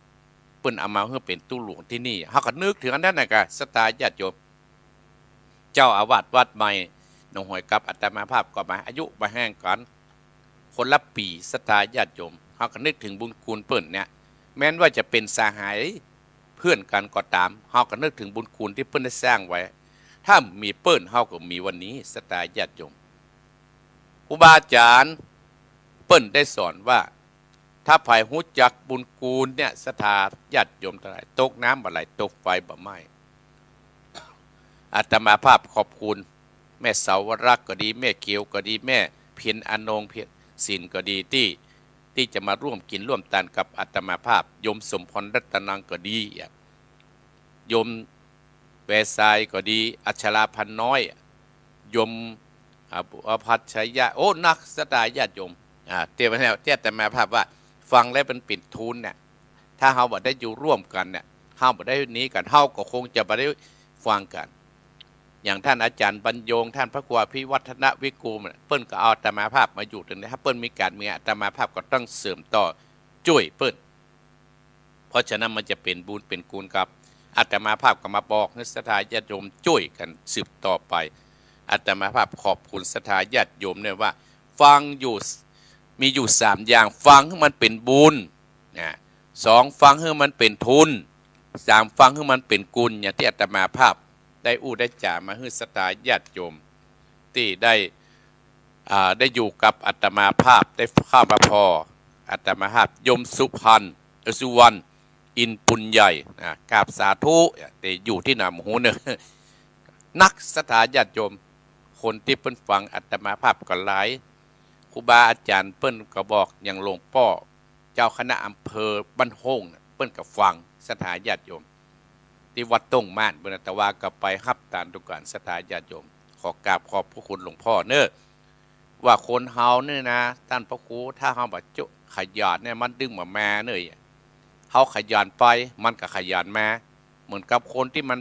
เปิ้นเอามาหื้อเป๋นตุ๊หลวงตี้นี่ เฮาก็นึกถึงอันนั้นน่ะก่ะ ศรัทธาญาติโยม เจ้าอาวาสวัดไม้หนองหอยกับอาตมาภาพก็บ่าอายุบ่าห่างกั๋น คนละปี๋ ศรัทธาญาติโยม เฮาก็นึกถึงบุญคุณเปิ้นเนี่ย แม้นว่าจะเป๋นสหายเพื่อนกั๋นก็ต๋าม เฮาก็นึกถึงบุญคุณตี้เปิ้นได้สร้างไว้ ถ้าบ่มีเปิ้น เฮาก็บ่มีวันนี้ ศรัทธาญาติโยม ครูบาอาจารย์เปิ้นได้สอนว่า ถ้าใผฮู้จักบุญคุณเนี่ย ศรัทธาญาติโยมตังหลาย ตกน้ำบ่ไหล ตกไฟบ่ไหม้ อาตมาภาพขอบคุณแม่สาวรักษ์ก็ดี แม่เขียวก็ดี แม่เพ็ญอนงค์ เพ็ญศิลป์ก็ดี ตี้ ตี้จะมาร่วมกิ๋นร่วมตานกับอาตมาภาพ โยมสมพรรัตนังก็ดีอะ โยมแวร์ไซน์ก็ดี อัชราพันธ์น้อย โยม อ่า บุรพัชยะ โอ้ นัก ศรัทธาญาติโยม อ่า เตรียมไว้แล้ว ตี้อาตมาภาพว่าฟังแล้วมันเป๋นทุนเนี่ย ถ้าเฮาบ่ได้อยู่ร่วมกั๋นเนี่ย เฮาบ่ได้นี้กั๋น เฮาก็คงจะบ่ได้ฟังกั๋น อย่างท่านอาจารย์บรรยงค์ ท่านพระครูอภิวัฒนวิกูลเนี่ย เปิ้นก็เอาอาตมาภาพมาอยู่ตรงนี้ ถ้าเปิ้นมีก๋านมีงาน อาตมาภาพก็ต้องเสริมต่อจ้วยเปิ้น เพราะฉะนั้นมันจะเป๋นบุญเป๋นคุณครับ อาตมาภาพก็มาบอกหื้อศรัทธาญาติโยมจ้วยกั๋นสืบต่อไป อาตมาภาพขอบคุณศรัทธาญาติโยมเนี่ยว่า ฟังอยู่ มีอยู่สามอย่าง ฟังหื้อมันเป๋นบุญ นะ สอง ฟังหื้อมันเป๋นทุน สาม ฟังหื้อมันเป๋นคุณ อย่างตี้อาตมาภาพได้อู้ได้จ๋ามาหื้อศรัทธาญาติโยม ตี้ได้ อ่า ได้อยู่กับอาตมาภาพ ได้เข้ามาผ่ออาตมาภาพ โยมสุพรรณ เอ่อ สุวรรณ อินทร์ปุญใหญ่ นะ กราบสาธุ ตี้อยู่ตี้ไหนบ่ฮู้เน่อ นักศรัทธาญาติโยม คนตี้เปิ้นฟังอาตมาภาพก็หลาย ครูบาอาจ๋ารย์เปิ้นก็บอก อย่างหลวงป้อ เจ้าคณะอำเภอบ้านโฮ่งน่ะ เปิ้นก็ฟัง ศรัทธาญาติโยม ตี้วัดต้งม่านเปิ้นน่ะ แต่ว่าก็ไปฮับตานดูก่อน ศรัทธาญาติโยม ขอกราบขอบพระคุณหลวงพ่อเน่อ ว่าคนเฮาเนี่ยนะ ต้านพระครู ถ้าเฮาบ่จุ ขยันเนี่ย มันดึงบ่มาเน่อ เฮาขยันไป มันก็ขยันมา เหมือนกับคนตี้มัน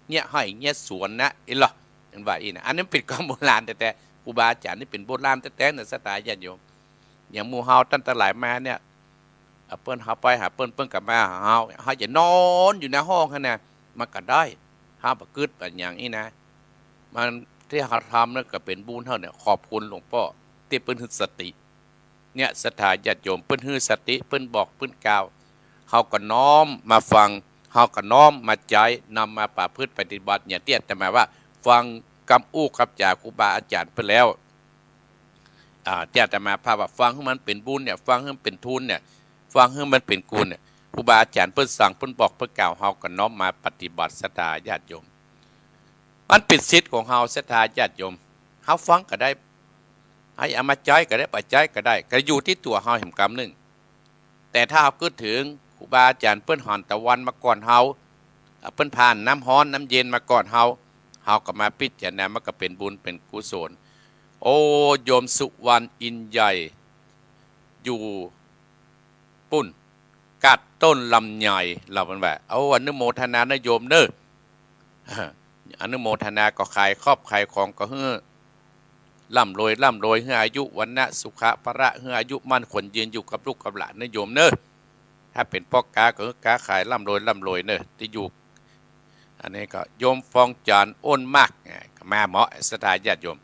เยียะไฮ่เยียะสวนนะ เห็นบ่ เห็นว่าอี้นะ อันนี้เป๋นกำโบราณแต๊ๆ ครูบาอาจ๋ารย์นี่เป๋นโบราณแต๊ๆ เน่อ ศรัทธาญาติโยม อย่างหมู่เฮาต้านตังหลายมาเนี่ย เอ่อ เปิ้น เฮาไปหาเปิ้น เปิ้นก็มาหาเฮา เฮาจะนอนอยู่ในห้องหั้นน่ะ มันก็ได้ เฮาบ่กึ๊ดบ่หยังอี้นะ มัน ตี้เฮาทำเนี่ยก็เป๋นบุญเฮาเนี่ย ขอบคุณหลวงป้อ ตี้เปิ้นหื้อสติ เนี่ย ศรัทธาญาติโยม เปิ้นหื้อสติ เปิ้นบอก เปิ้นกล่าว เฮาก็น้อมมาฟัง เฮาก็น้อมมาใจ๊ นำมาประพฤติปฏิบัติ อย่างตี้อาตมาว่า ฟังกำอู้กำจ๋าครูบาอาจ๋ารย์เปิ้นแล้ว อ่า ตี้อาตมาภาพว่า ฟังหื้อมันเป๋นบุญเนี่ย ฟังหื้อมันเป๋นทุนเนี่ย ฟังหื้อมันเป๋นคุณเนี่ย ครูบาอาจ๋ารย์เปิ้นสั่ง เปิ้นบอก เปิ้นกล่าว เฮาก็น้อมมาปฏิบัติ ศรัทธาญาติโยม มันเป๋นสิทธิ์ของเฮา ศรัทธาญาติโยม เฮาฟังก็ได้ เฮาเอามาใจ๊ก็ได้ บ่ใจ๊ก็ได้ ก็อยู่ตี้ตั๋วเฮาแหมกำนึ่ง แต่ถ้าเฮากึ๊ดเถิงครูบาอาจ๋ารย์เปิ้นหอนตะวันมาก่อนเฮา เอ่อ เปิ้นผ่านน้ำฮ้อนน้ำเย็นมาก่อนเฮา เฮาก็มาพิจารณา มันก็เป๋นบุญเป๋นกุศล โอ้ โยมสุวรรณอินทร์ใหญ่ อยู่ปุ้น กัดต้นลำไย เฮาเปิ้นว่า โอ้ อนุโมทนานะโยมเน่อ อนุโมทนา ก็ขายครอบขายของก็หื้อร่ำรวยร่ำรวย หื้ออายุวรรณะสุขะพละ หื้ออายุมั่นขวัญยืนอยู่กับลูกกับหลานเน่อโยมเน่อ ถ้าเป๋นป้อก๊าก็หื้อก๊าขายร่ำรวยร่ำรวยเน่อ ตี้อยู่ อันนี้ก็โยมฟองจันทร์อ้นมาก อ่า ก็มาเหมาะ ศรัทธาญาติโยม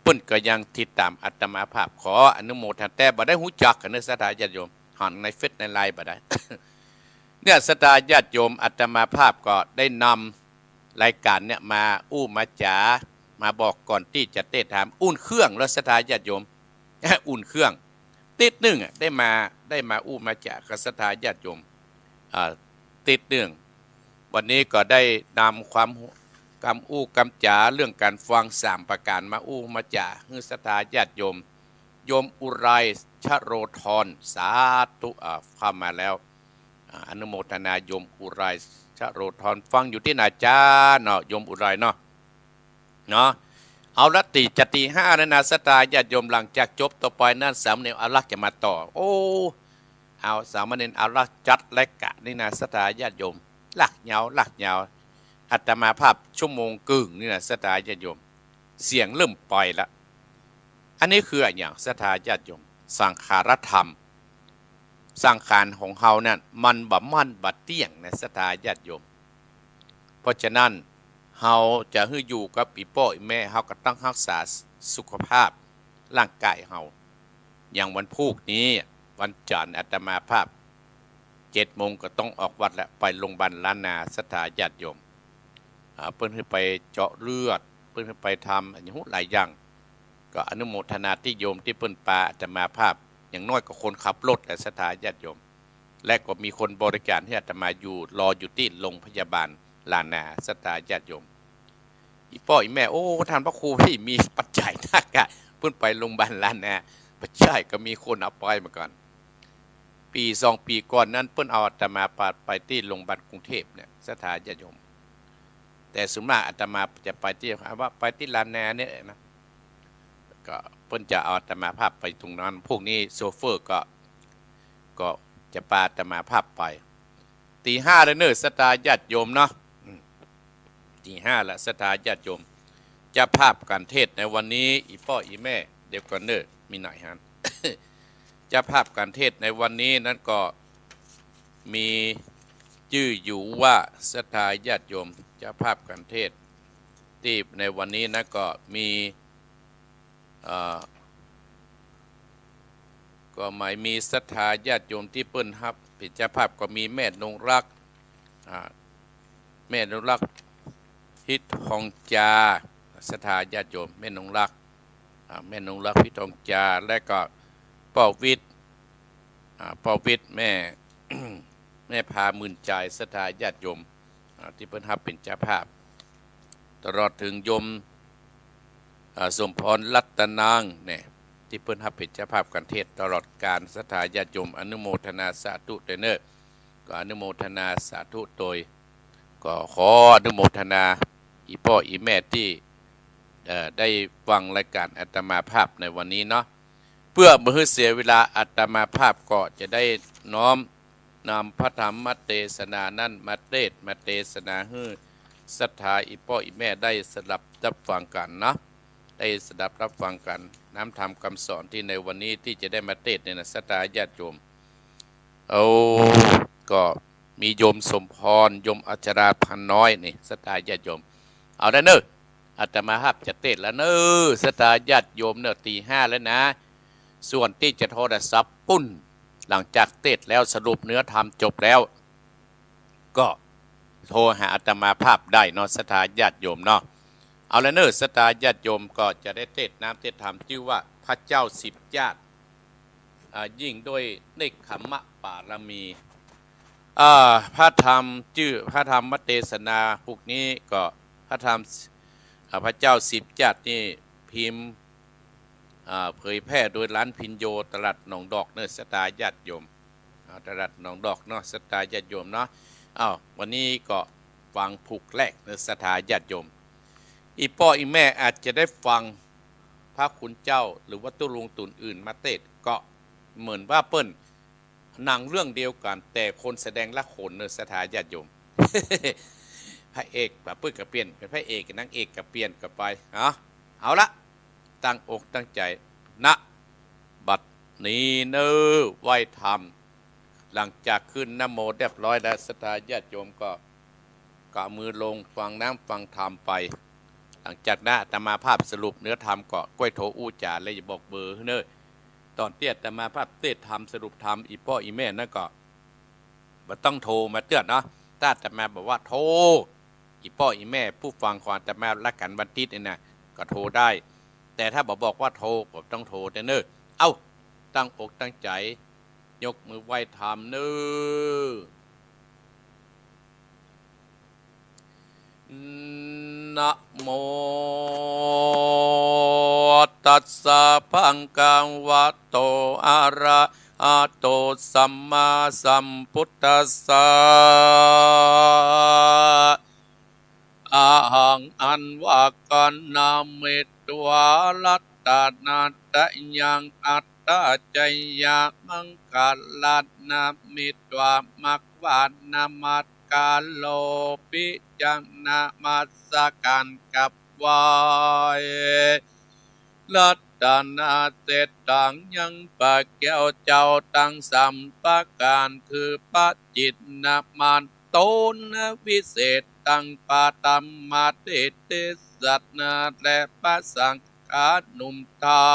เปิ้นก็ยังติดต๋ามอาตมาภาพ ขออนุโมทนา แต่บ่ได้ฮู้จักกั๋นเน่อ ศรัทธาญาติโยม หันในเฟซในไลน์บ่ได้ เนี่ย ศรัทธาญาติโยม อาตมาภาพก็ได้นำรายก๋านเนี่ยมาอู้มาจ๋า มาบอกก่อนตี้จะเต๊ถาม อุ่นเครื่องแล้ว ศรัทธาญาติโยม อุ่นเครื่อง ติ๊ดนึ่งอะ ได้มา ได้มาอู้มาจ๋ากับศรัทธาญาติโยม อ่า ติ๊ดนึ่ง วันนี้ก็ได้นำความ กำอู้กำจ๋าเรื่องก๋านฟังสามประก๋านมาอู้มาจ๋า หื้อศรัทธาญาติโยม โยมอุไรชโรธร สาธุ อ่า เข้ามาแล้ว อ่า อนุโมทนาโยมอุไรชโรธร ฟังอยู่ตี้ไหนจ๊ะเนาะ โยมอุไรเนาะ เนาะ เอาละ ตี้จะตีห้าแล้วนะ ศรัทธาญาติโยม หลังจากจบต่อไปนั้น สามเณรอารักษ์จะมาต่อ โอ้ เอา สามเณรอารักษ์จัดรายก๋านนี่นะ ศรัทธาญาติโยม ลากยาว ลากยาว อาตมาภาพชั่วโมงกึ่งนี่นะ ศรัทธาญาติโยม เสียงเริ่มไปละ อันนี้คืออะหยัง ศรัทธาญาติโยม สังขารธรรม สังขารของเฮานั่น มันบ่มั่นบ่เตี้ยงนะ ศรัทธาญาติโยม เพราะฉะนั้น เฮาจะหื้ออยู่กับอี่ป้ออี่แม่ เฮาก็ต้องฮักษาสุขภาพร่างก๋ายเฮา อย่างวันพูกนี้ วันจันทร์ อาตมาภาพ เจ็ดโมงก็ต้องออกวัดแล้ว ไปโรงพยาบาลล้านนา ศรัทธาญาติโยม อ่า เปิ้นหื้อไปเจาะเลือด เปิ้นหื้อไปทำ อะหยังหลายอย่าง ก็อนุโมทนาตี้โยมตี้เปิ้นปาอาตมาภาพ อย่างน้อยก็คนขับรถแหละ ศรัทธาญาติโยม และก็มีคนบริการหื้ออาตมาอยู่ รออยู่ตี้โรงพยาบาลล้านนา ศรัทธาญาติโยม อี่ป้ออี่แม่ โอ้ ต้านพระครูปี้มีปัจจัยนักอะ เปิ้นไปโรงพยาบาลล้านนา ปัจจัยก็มีคนเอาไปเหมือนกั๋น ปี๋สองปี๋ก่อนนั้นเปิ้นเอาอาตมาไป ไปตี้โรงพยาบาลกรุงเทพฯเนี่ย ศรัทธาญาติโยม แต่ส่วนมากอาตมาจะไปตี้ ว่าไปตี้ล้านนาเนี่ยนะ ก็เปิ้นจะเอาอาตมาภาพไปตรงนั้น พวกนี้โชเฟอร์ก็ ก็จะปาอาตมาภาพไป ตีห้าแล้วเน่อ ศรัทธาญาติโยมเนาะ อืม ตีห้าละ ศรัทธาญาติโยม เจ้าภาพก๋านเทศน์ในวันนี้ อี่ป้ออี่แม่ เดี๋ยวก่อนเน่อ มีไหนฮะ เจ้าภาพก๋านเทศน์ในวันนี้นั้นก็มีจื้ออยู่ว่า ศรัทธาญาติโยม เจ้าภาพก๋านเทศน์ตี้ในวันนี้นั้นก็มี เอ่อ ก็หมายมีศรัทธาญาติโยมตี้เปิ้นฮับเป๋นเจ้าภาพ ก็มีแม่นงรัก อ่า แม่นงรัก พิษทองจา ศรัทธาญาติโยม แม่นงรัก อ่า แม่นงรัก พิษทองจา และก็ป้อวิทย์ อ่า ป้อวิทย์ แม่ แม่พาหมื่นใจ ศรัทธาญาติโยม อ่า ตี้เปิ้นฮับเป๋นเจ้าภาพ ตลอดเถิงโยม อ่า สมพรรัตนังเนี่ย ตี้เปิ้นฮับเป๋นเจ้าภาพก๋านเทศน์ตลอดก๋าล ศรัทธาญาติโยม อนุโมทนาสาธุโตยเน่อ ก็อนุโมทนาสาธุโตย ก็ขออนุโมทนาอี่ป้ออี่แม่ตี้ เอ่อ ได้ฟังรายก๋านอาตมาภาพในวันนี้เนาะ เปื้อบ่หื้อเสียเวลา อาตมาภาพก็จะได้น้อมนำพระธรรมเตสนานั้นมาเตสน์ มาเตสนาหื้อศรัทธาอี่ป้ออี่แม่ได้สดับฮับฟังกั๋นเนาะ ได้สดับฮับฟังกั๋น น้ำธรรมกำสอนตี้ในวันนี้ตี้จะได้มาเตสน์เนี่ยนะ ศรัทธาญาติโยม เอา ก็มีโยมสมพร โยมอัชรา พันน้อยนี่ ศรัทธาญาติโยม เอาละเน่อ อาตมาภาพจะเตสน์แล้วเน่อ ศรัทธาญาติโยมเน่อ ตีห้าแล้วนะ ส่วนตี้จะโทรศัพท์ปุ้น หลังจากเตสน์แล้วสรุปเนื้อธรรมจบแล้ว ก็โทรหาอาตมาภาพได้เนาะ ศรัทธาญาติโยมเนาะ เอาละเน่อ ศรัทธาญาติโยม ก็จะได้เตสน์น้ำเตสน์ธรรม จื้อว่าพระเจ้าสิบญาติ อ่า ยิ่งด้วยเนกขัมมะปารมี อ่า พระธรรมจื้อ พระธรรมเตสนาพวกนี้ก็พระธรรม อ่า พระเจ้าสิบญาตินี่พิมพ์ อ่า เผยแพร่โดยร้านพิญโยตลาดหนองดอกเน่อ ศรัทธาญาติโยม อ่า ตลาดหนองดอกเนาะ ศรัทธาญาติโยมเนาะ อ้าว วันนี้ก็ฟังผูกแรกเน่อ ศรัทธาญาติโยม อี่ป้ออี่แม่อาจจะได้ฟังพระคุณเจ้าหรือว่าตุ๊ลุงตุนอื่นมาเตสน์ ก็เหมือนว่าเปิ้นหนังเรื่องเดียวกั๋น แต่คนแสดงละคนเน่อ ศรัทธาญาติโยม พระเอกปะปึ้งก็เปลี่ยน เป็นพระเอก นางเอกก็เปลี่ยนกั๋นไป เอา เอาละ ตั้งอกตั้งใจ๋ ณ บัดนี้เน่อ ไหว้ธรรม หลังจากขึ้นนะโมเรียบร้อยแล้ว ศรัทธาญาติโยมก็ ก็เอามือลงฟังน้ำฟังธรรมไป หลังจากนั้นอาตมาภาพสรุปเนื้อธรรมก็ก้อยโทรอู้จ๋า และอย่าบอกเบอร์เน่อ ต๋อนตี้อาตมาภาพเตสน์ธรรมสรุปธรรม อี่ป้ออี่แม่นั้นก็บ่ต้องโทรมาเตื้อนเนาะ ถ้าอาตมาบอกว่าโทร อี่ป้ออี่แม่ผู้ฟังของอาตมาละกั๋นวันติ๊ดนี่นะ ก็โทรได้ แต่ถ้าบ่บอกว่าโทร ก็ต้องโทรเตื้อนเน่อ เอ้า ตั้งอกตั้งใจ๋ ยกมือไหว้ธรรมเน่อ นะโมตัสสะ ภะคะวะโต อะระหะโต สัมมาสัมพุทธัสสะ อะหัง อันว่ากั๋น นะเม ตวา รัตนะตะยัง อัตตะจยะมังคะลัตนะ มิตวา มักวานมัสการโล ปิจังนมัสการกับไหว้ รัตนะเศษตัง ยังปะแก้วเจ้าตังสามประก๋าน คือพระจิตนมันโตนะ วิเศษตัง ปะธรรมเตเตสะนะ และพระสังฆานุมเท้า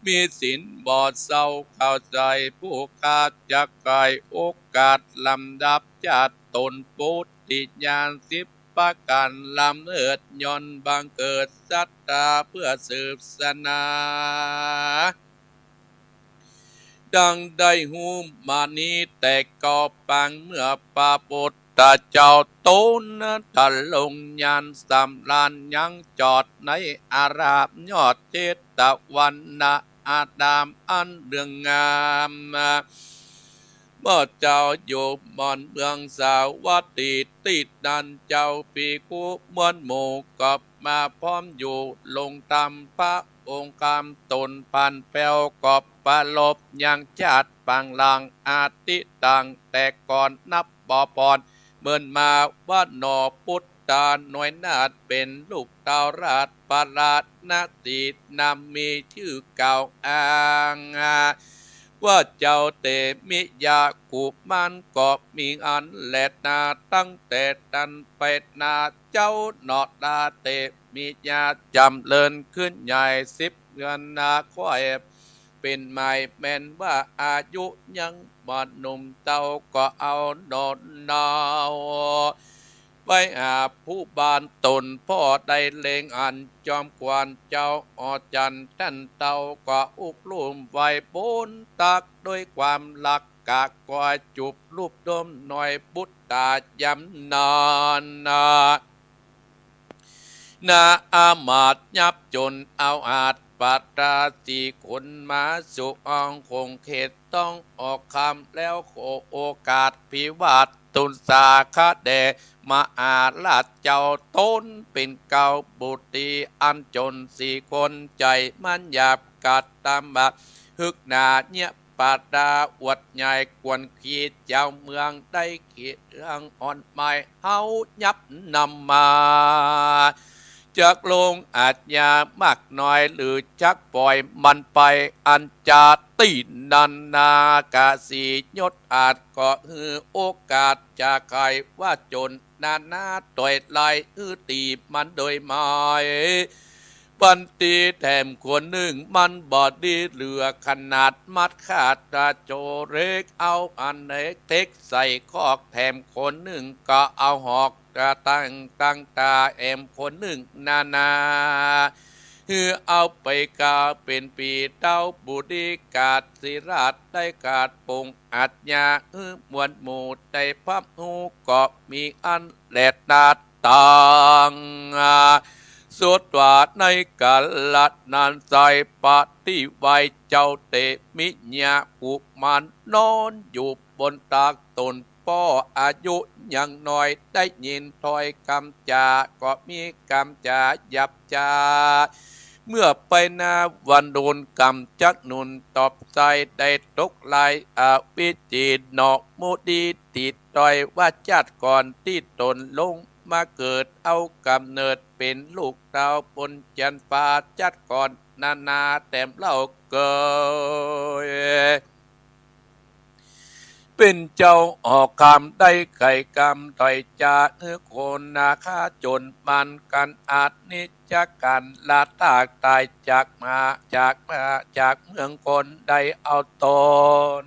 มีศีลบ่เศร้าเข้าใจ๋ ผู้ข้าจักใค่โอกาสลำดับชาติตน โพธิญาณสิบประก๋าน ลำเลิศย่อนบังเกิดศรัทธาเปื้อสืบสนา ดังได้ฮู้มานี้แต่เก่าปาง เมื่อพระพุทธเจ้าตนทรงญาณสำราญยังจอดในอารามยอดเชตวัน ณ อารามอันเลื่องงาม เมื่อเจ้าอยู่หม่อนเมืองสาวัตถี ตี้นั้นเจ้าภิกขุมวลหมู่ก็มาพร้อมอยู่ ลงธรรมพระโอษฐกำตนผ่านแผ้ว ก็ปรารภยังชาติปางหลัง อดีตตังแต่ก่อนนับบ่ปอน เมินมาว่าหนอ ปุตตาน้อยนาถเป๋นลูกท้าวราชประนาถสี นำมีจื้อกล่าวอ้าง ว่าเจ้าเตมิยะกุมารก็มีอันแลนา ตั้งแต่นั้นไปนาเจ้าหนอ ลาเตมิยะจ๋ำเริญขึ้นใหญ่ สิบเดือนนาค่อยเป๋นใหม่ แม้นว่าอายุยังบ่หนุ่มเต้าก็เอาหนอเนา ไปหาผู้บ้านตนพ่อได้เล็งอันจอมขวัญเจ้าออจันทร์ ต้านเต้าก็อุกลุ่มไหว้บนตักด้วยความรัก กะกอยจูบลูบดมหน่อย ปุตตายำนานนา นาอามาตย์ยับจนเอาอาด ประดาสี่คนมาสู่ห้องคงเขตต้องออกคำ แล้วขอโอกาสพิวาททูลสาคะแด่มหาราชเจ้า ตนเป๋นเกล้าบุตรีอันจนสี่คน ใจ๋มันหยาบกระทำบาป ฮึกหนาเยียะ ประดาอวดใหญ่กวนขีด เจ้าเมืองได้เขียงอ่อนไม้เฮายับนำมา จักลงอาญามากน้อย หรือจักปล่อยมันไป อันจาตี้นั้นนา กะสียศอาจก็หื้อโอกาส จะใค่ว่าจนนานาตอยไล่ หื้อตี๋มันโดยไม้ บันตีแถมคนนึ่งมันบ่ดีเหลือขนาด มัดขาดตาโจเล็ก เอาอันเล็กเต็กใส่คอก แถมคนนึ่งก็เอาหอกตาตั้งตั้งตาแอมคนนึ่งนานา หื้อเอาไปกาเป๋นปีเต้าบุตรีกาดสิราช ได้กาดปงอาญา หื้อมวลหมู่ได้พับฮู้ก็มีอันแลนา ตัง สุดว่าในกาละนั้นไซร้ ปฏิไวเจ้าเตมิยะกุมารนอนอยู่บนตักตนป้อ อายุยังน้อย ได้ยินถ้อยกำจาก็มีกำจาหยาบจา เมื่อไปนาวันโดนกำจักหนุนตอบใส่ ได้ตกไหลอวิชชีหนอ มุดีติด ต้อยว่าชาติก่อนตี้ตนลงมาเกิด เอาก๋ำเนิดเป๋นลูกท้าวปนจันทร์ฟ้า ชาติก่อนนานาแต้มเล่าเกย เป๋นเจ้าออกกำได้ไขกำถอยจากหื้อคนนาคาจนมันกัน อาจนิจจักกั๋นละตากต๋ายจากมา จากมา จากเมืองคนได้เอาตน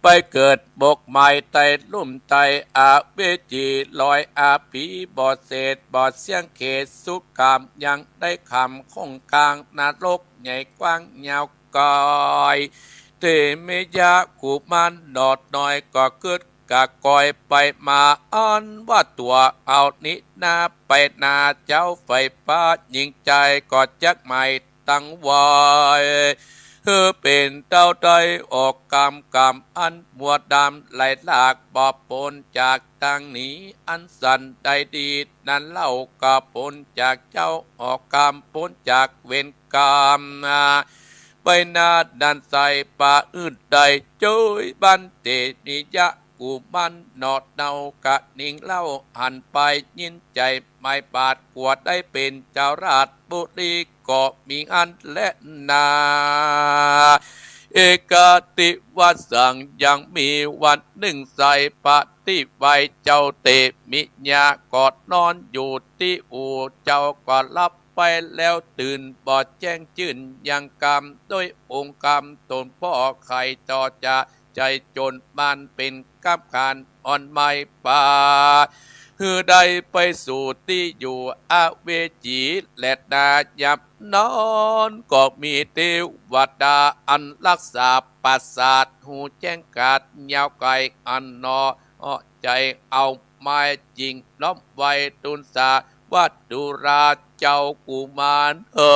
ไปเกิดบกใหม่ใต้ลุ่มใต้อวิชชี ลอยอาผีบอดเศษบอดเสี้ยงเขตสุกาม ยังได้คำคงกลางนรกใหญ่กว้างยาวไกล เตมิยะกุมารหนอดน้อยก็กึ๊ดกะกอยไปมา อันว่าตั๋วเอานินาไปนา เจ้าไฟฟ้ายิงใจ๋ก็จักไหม้ ตังไว้ หื้อเป๋นเต้าได้ออกกำ กำอันมัวดำไหลหลาก บ่ปนจากตางหนี อันสันใดดีนั้นเล่า ก็ปนจากเจ้าออกกำ ปนจากเวรกรรม ไปนาดันไซร้ ปะอื่นได้เจ้ยบันเตมิยะ กุมารหนอดเนา กะนิงเล่าหันไปยินใจ๋ ไม้บาดกั๋วได้เป๋นเจ้าราชบุตรีก็มีอันแลนา เอกัตติวสัง ยังมีวันนึ่งไซร้ ปฏิไวเจ้าเตมิยะก็นอนอยู่ตี้อู่ เจ้าก็หลับไปแล้วตื่นบ่แจ้งจื้นยังกำ ด้วยองค์กำตนป้อไขต่อจะใจ๋จนมันเป๋นกำขานอ่อนไม้ป่า หื้อได้ไปสู่ตี้อยู่อวิชชีแลนา ยาม นั้นก็มีเตวดาอันฮักษาปราสาท ฮู้แจ้งกาดยาวไกลอันหนอ ใจ๋เอาไม้จิ่งล้อมไว้ ตูนสาว่าดูราเจ้ากุมารเอ๋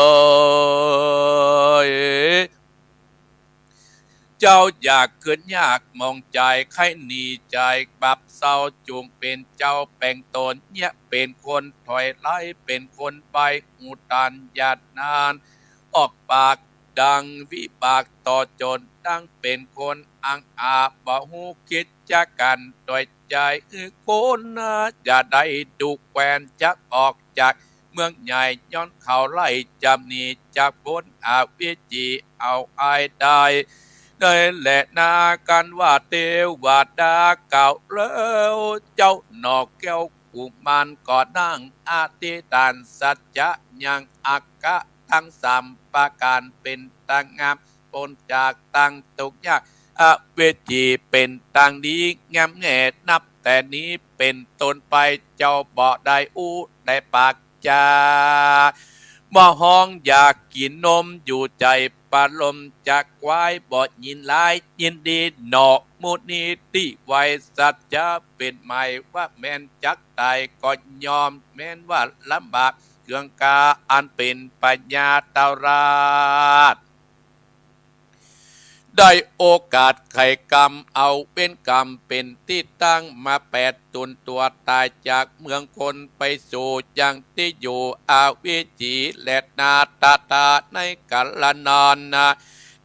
ย เจ้าอย่าเขินอยากหมองใจ๋ ใค่หนีใจ๋บาปเศร้า จุ่งเป๋นเจ้าแป๋งต๋น เยียะเป๋นคนถอยหลัง เป๋นคนใบ้ฮู้ตานญาณนั้น ออกปากดังวิบากต่อจ๋น ดังเป๋นคนอังอาจ บ่ฮู้กึ๊ดจักกั๋นตวยใจ๋ อือคนนา อย่าได้ดุแควน จักออกจากเมืองใหญ่ ย้อนเขาไล่จ๋ำหนี จากป๊นอเวจีเอาอ้ายได้ ได้แลนา กันว่าเตวดากล่าวแล้ว เจ้าหน่อแก้วกุมารก็นั่งอธิษฐานสัจจะยัง อัคคะตังสามประก๋าน เป๋นตางงาม ป๊นจากตางตุ๊กข์ยาก อเวจีเป๋นตางดีงามแน่ นับแต่นี้เป๋นต้นไป เจ้าบ่ได้อู้ได้ปากจ๋า บ่ฮ้องอยากกิ๋นนม อยู่ใจ๋ประลม จะควายบ่ยินร้าย ยินดีหน่อมุนีตี้ไหว้สัจจะ เป๋นหมายว่าแม่นจักต๋ายก็ยอม แม้นว่าลำบากเคืองกา อันเป๋นพญาเต้าราช ได้โอกาสไขกรรม เอาเวรกรรมเป๋นตี้ตั้ง มาแปดตูนตั๋วต๋ายจากเมืองคน ไปสู่ยังตี้อยู่อเวจีแลนา ตาตาในกาละนั้นนา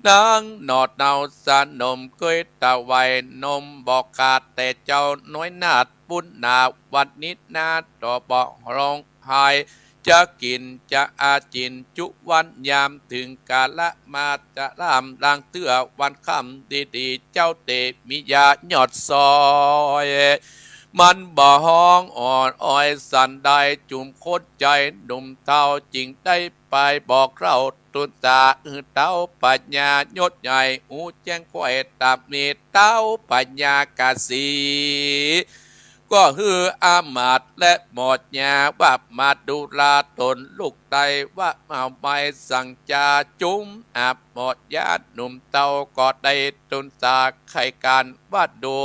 นางหน่อเนาสนม เกยถวายนมบ่ขาด แต่เจ้าน้อยนาถปุณณาวันนี้นาถ ต่อบ่ฮ้อง ไห้ จะกิ๋นจะอาจินจุวันยาม เถิงกาละมาจะลามลางเตื้อวันค่ำดีๆ เจ้าเตมียายอดซอย มันบ่ฮ้องอ่อนอ้อยสันใด จุ่มคนใจ๋หนุ่มเฒ่า จึงได้ไปบอกเล่าตูนสา อือเต้าพญายศใหญ่ ฮู้แจ้งไขว้ต๋ามมีเต้าพญากาสี ก็หื้ออามาตย์และหมอญาว่ามาดูราต๋นลูกใต้ ว่ามาไม้สังจา จุ่มอาบหมอญาหนุ่มเฒ่า ก็ได้ตูนสาไขก๋านว่าดู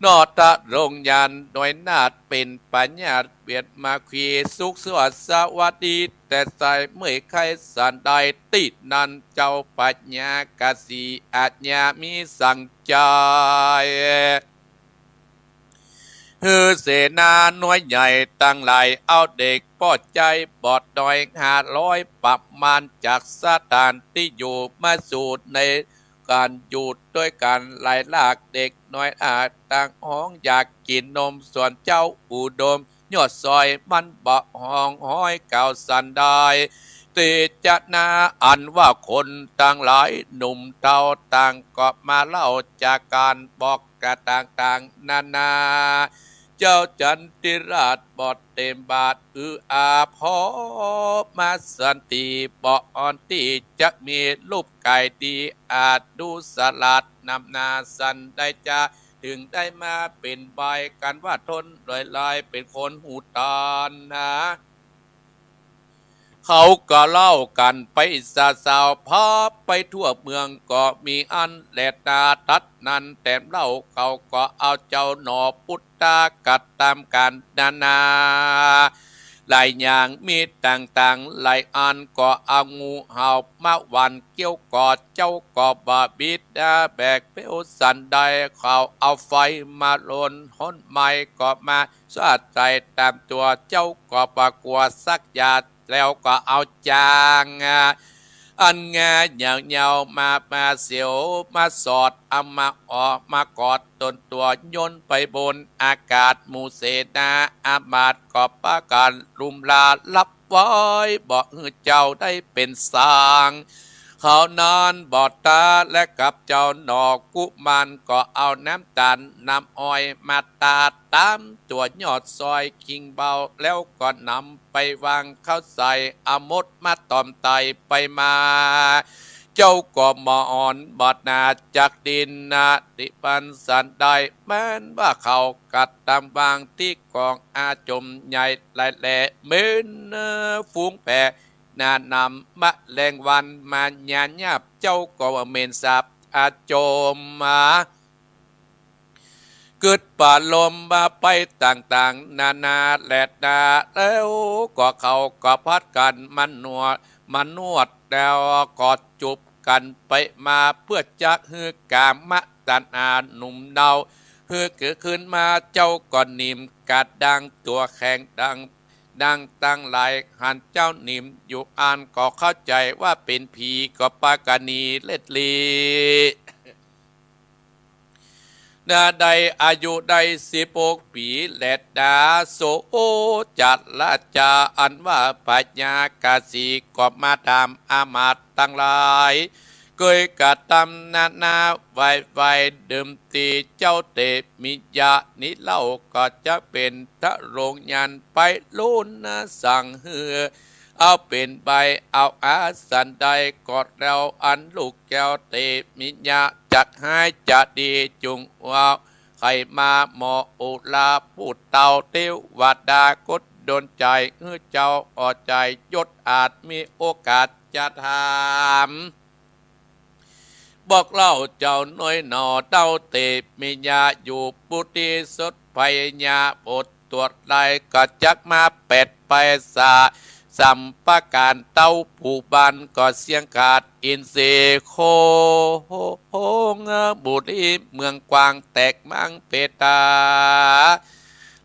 นอตะลงยานน้อยนาถเป๋นพญาเวียดมาขี สุขสวัสดิ์สวัสดี แต่ใสเมื่อยไข้สันใด ตี้นั้นเจ้าพญากาสีอาจญามีสังจาย หื้อเสนาน้อยใหญ่ตังหลาย เอาเด็กป้อใจ๊บอดน้อยห้าร้อยประมาณ จากสถานตี้อยู่มาสู่ในก๋านอยู่ตวยกั๋นหลายลาก เด็กน้อยอาจตังฮ้องอยากกิ๋นนม ส่วนเจ้าอุดมยอดซอยมันบ่ฮ้องฮ้อยกล่าวสันใด เตจนาอันว่าคนตังหลายหนุ่มเฒ่าต่างก็มาเล่าจากก๋านบอก กะต่างๆ นานา เจ้าจันทิราชบอดเตมบาท อืออาภอมาสันติ บ่อ่อนตี้จะมีรูปก๋ายดี อาจดูสลาดนำหน้าสันใดจา เถิงได้มาเป๋นใบ้กั๋นว่าทนโดยลายเป๋นคนหูตานนา เขาก็เล่ากั๋นไปสาวๆ พาไปทั่วเมืองก็มีอันแลนา ตัดนั้นแถมเล่าเขาก็เอาเจ้าหน่อปุทธะกัดตามกั๋นนานา หลายอย่างมีต่างๆ หลายอันก็เอางูเห่ามาหว่านเกี้ยวกอด เจ้าก็บ่บิดาแบกเปลวสันใด เขาเอาไฟมาลนฮ้อนไหม้ก็มา สาดใส่ต๋ามตั๋ว เจ้าก็บ่กั๋วสักอย่าง แล้วก็เอาจาง อันงายาวๆ มา มาเสียว มาสอด เอามาออก มากอดต๋นตั๋ว โยนไปบนอากาศ หมู่เสนาอามาตย์ก็ปากั๋นลุมลา ฮับไว้บ่หื้อเจ้าได้เป๋นสาง เขานั้นบ่ตาและกับเจ้าหน่อกุมาร ก็เอาน้ำต๋าลน้ำอ้อยมาตาดต๋ามตั๋วยอดซอยคิงเบา แล้วก็นำไปวางเข้าใส่ เอามดมาต่อมไต่ไปมา เจ้าก็บ่อ่อนบ่หนาจากดินนา ติปันสันใด แม้นว่าเขากัดตามวางตี้กองอาจมใหญ่หลายแล เหมือนฝูงแพะ นา นำแมลงวันมาหยาบๆ เจ้าก็ว่าเหม็นสาบอาจมมา กึ๊ดปะลมมาไปต่างๆ นานาแลนา แล้วก็เขาก็พัดกั๋นมานวด มานวด แล้วก็จูบกั๋นไปมา เปื้อจักหื้อกามตัณหาหนุ่มเยาว์ หื้อเกิดขึ้นมา เจ้าก็นิ่มกระด้างตั๋วแข็งดัง ดังตังหลาย หันเจ้านิ่มอยู่อั้นก็เข้าใจ๋ว่าเป๋นผี ก็ปากานีเล็ดลี นา ได้อายุได้สิบหกปี๋แลนา โสจราจา อันว่าพญากาสีก็มาถามอามาตย์ตังหลาย เกยกระตำนานา ไว้ๆ เดิมตี้เจ้าเตมิยะนี้เล่า ก็จะเป๋นทะโลงยันไป ลูนนาสั่งหื้อ เอาเป๋นใบ เอาอาสันใดก็แล้ว อันลูกแก้วเตมิยะจักหายจะดี จุ่งเอาไขมาหมออุลาผู้เฒ่าเตวดา กดดลใจ๋หื้อเจ้าอ่อใจ๋ ยศอาจมีโอกาสจะถาม บอกเล่าเจ้าน้อยหนอ เต้าเตมิยะอยู่ปุติสด พญาอดตรวจไล่ ก็จักมาแปดไปสา สามประก๋าน เต้าผู้บ้านก็เสี้ยงขาด อินทรีย์โคหงบุรี เมืองกว้างแตกมังเปตา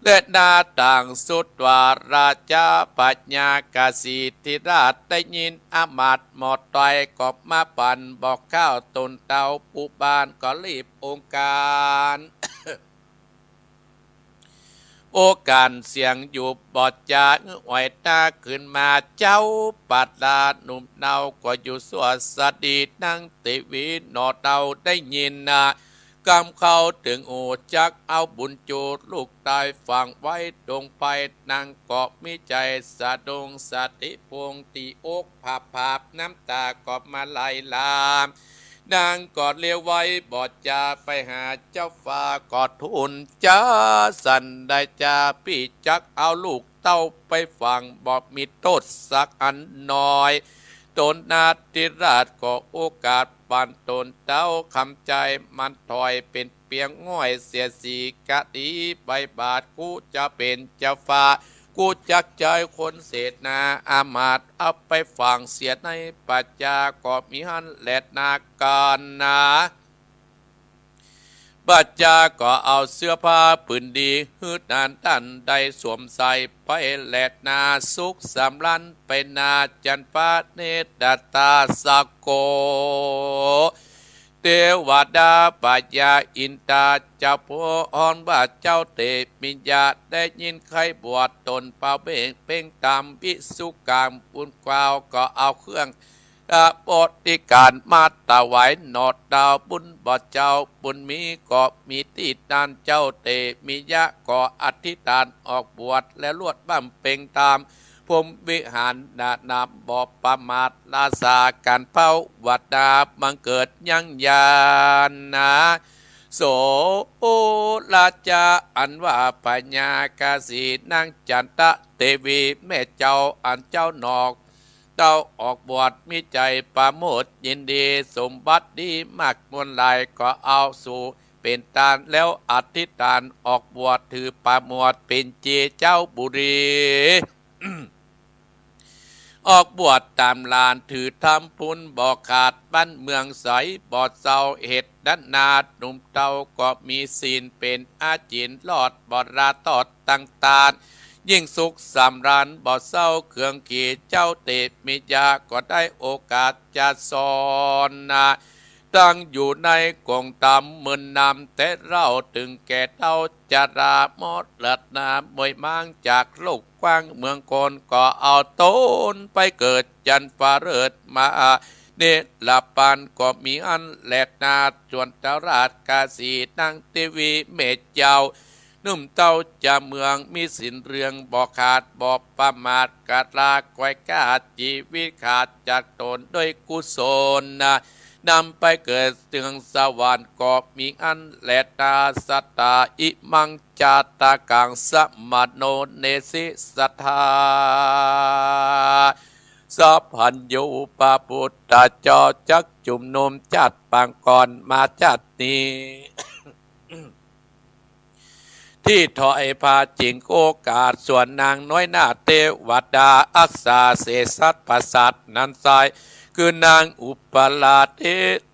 และนาต่างสุดว่า ราชาพญากาสีธิราชได้ยินอามาตย์หมอตอยก็มาปันบอกข้าวตนเต้าผู้บ้านก็รีบองค์การ โอกาสเสี้ยงอยู่บ่จ๋า ไหวตาขึ้นมา เจ้าปัตตาหนุ่มเนาก็อยู่สั่วสดี นางเตวีหนอเต้าได้ยินนา กำเข้าเถิงหู จักเอาบุญจูลูกตายฝังไว้ดงไพร นางก็มีใจ๋สะดุ้งสะติพงตีอกผาบๆ น้ำต๋าก็มาไหลหลาม นางก็เลี้ยวไวบ่จ๋าไปหาเจ้าฟ้า ก็ทูลจาสันได้จา ปี้จักเอาลูกเต้าไปฝัง บ่มีโต้ษสักอันน้อย ตนนาธิราชก็โอกาสปานตนเต้า คำใจ๋มันถอยเป๋นเปียงง่อยเสียสี กะดีใบบาท กูจะเป๋นเจ้าฟ้า กูจักใจ๊คนเสนา อามาตย์เอาไปฝังเสียในป่าจ๊า ก็มีหั้นแลนา ก๋านนา ป่าจ๊าก็เอาเสื้อผ้าผืนดี หื้อหนานตันได้สวมใส่ไปแลนา สุขสำราญไปนา จันฟ้าเนตรตาสะโก เตวดาพญาอินทรา เจ้าผู้ฮ้องว่าเจ้าเตมิยะ ได้ยินใค่บวชตนพระเวงเพ่งธรรม ภิกษุกรรมบุญกวาว ก็เอาเครื่อง บริขารมาถวายหนอเต้า บุญบ่เจ้าบุญมีก็มีตี้นั้น เจ้าเตมิยะก็อธิษฐานออกบวช และลวดบำเพ็งธรรม พรหมวิหารนานาบ่ประมาท รักษาก๋านภาวนาบังเกิดยังญาณนา โสราจา อันว่าพญากาสี นางจันทะเตวีแม่เจ้า อันเจ้าหนอเต้าออกบวชมีใจ๋ประโมทย์ยินดี สมบัติดีมากมวลหลาย ก็เอาสู่เป๋นตาน แล้วอธิษฐานออกบวชถือประโมทย์เป๋นเจ้าบุรี ออกบวชต๋ามหลานถือธรรมปุ้นบ่ขาด บ้านเมืองใสบ่เศร้า เหตุนั้นนาหนุ่มเต้าก็มีศีลเป๋นอาจิณ รอดบ่ละตอดตังตาน ยิ่งสุขสำราญบ่เศร้าเครื่องขี เจ้าเตมิยะก็ได้โอกาสจะสอนนา ตั้งอยู่ในกงธรรมเมินนำ แต่เล่าเถิงแก่เฒ่าจรามรณะ มวยม้างจากโลกกว้างเมืองคน ก็เอาตนไปเกิดจันฟ้าเลิศมา เนรปานก็มีอั้นแลนา ส่วนเต้าราชกาสีนางเตวีแม่เจ้า หนุ่มเต้าจาเมืองมีศีลเรื่องบ่ขาดบ่ประมาท กะลาก้อยกาดจีวิตขาดจากตนด้วยกุศลนา นำไปเกิดเถิงสวรรค์ก็มีอั้นแลนา สัตตาอิมังจาตากังสมโนเนสิสัทธา สัพพัญญูปะปุตตะเจ้าจักจุมนุมจัดปางก่อนมาจัดนี้ ตี้ถอยผ้าจิ่งโอกาสส่วนนางน้อยนาเตวดาอักษาเสสัตว์ประสัตว์นั้นไซร้ คือนางอุปราเท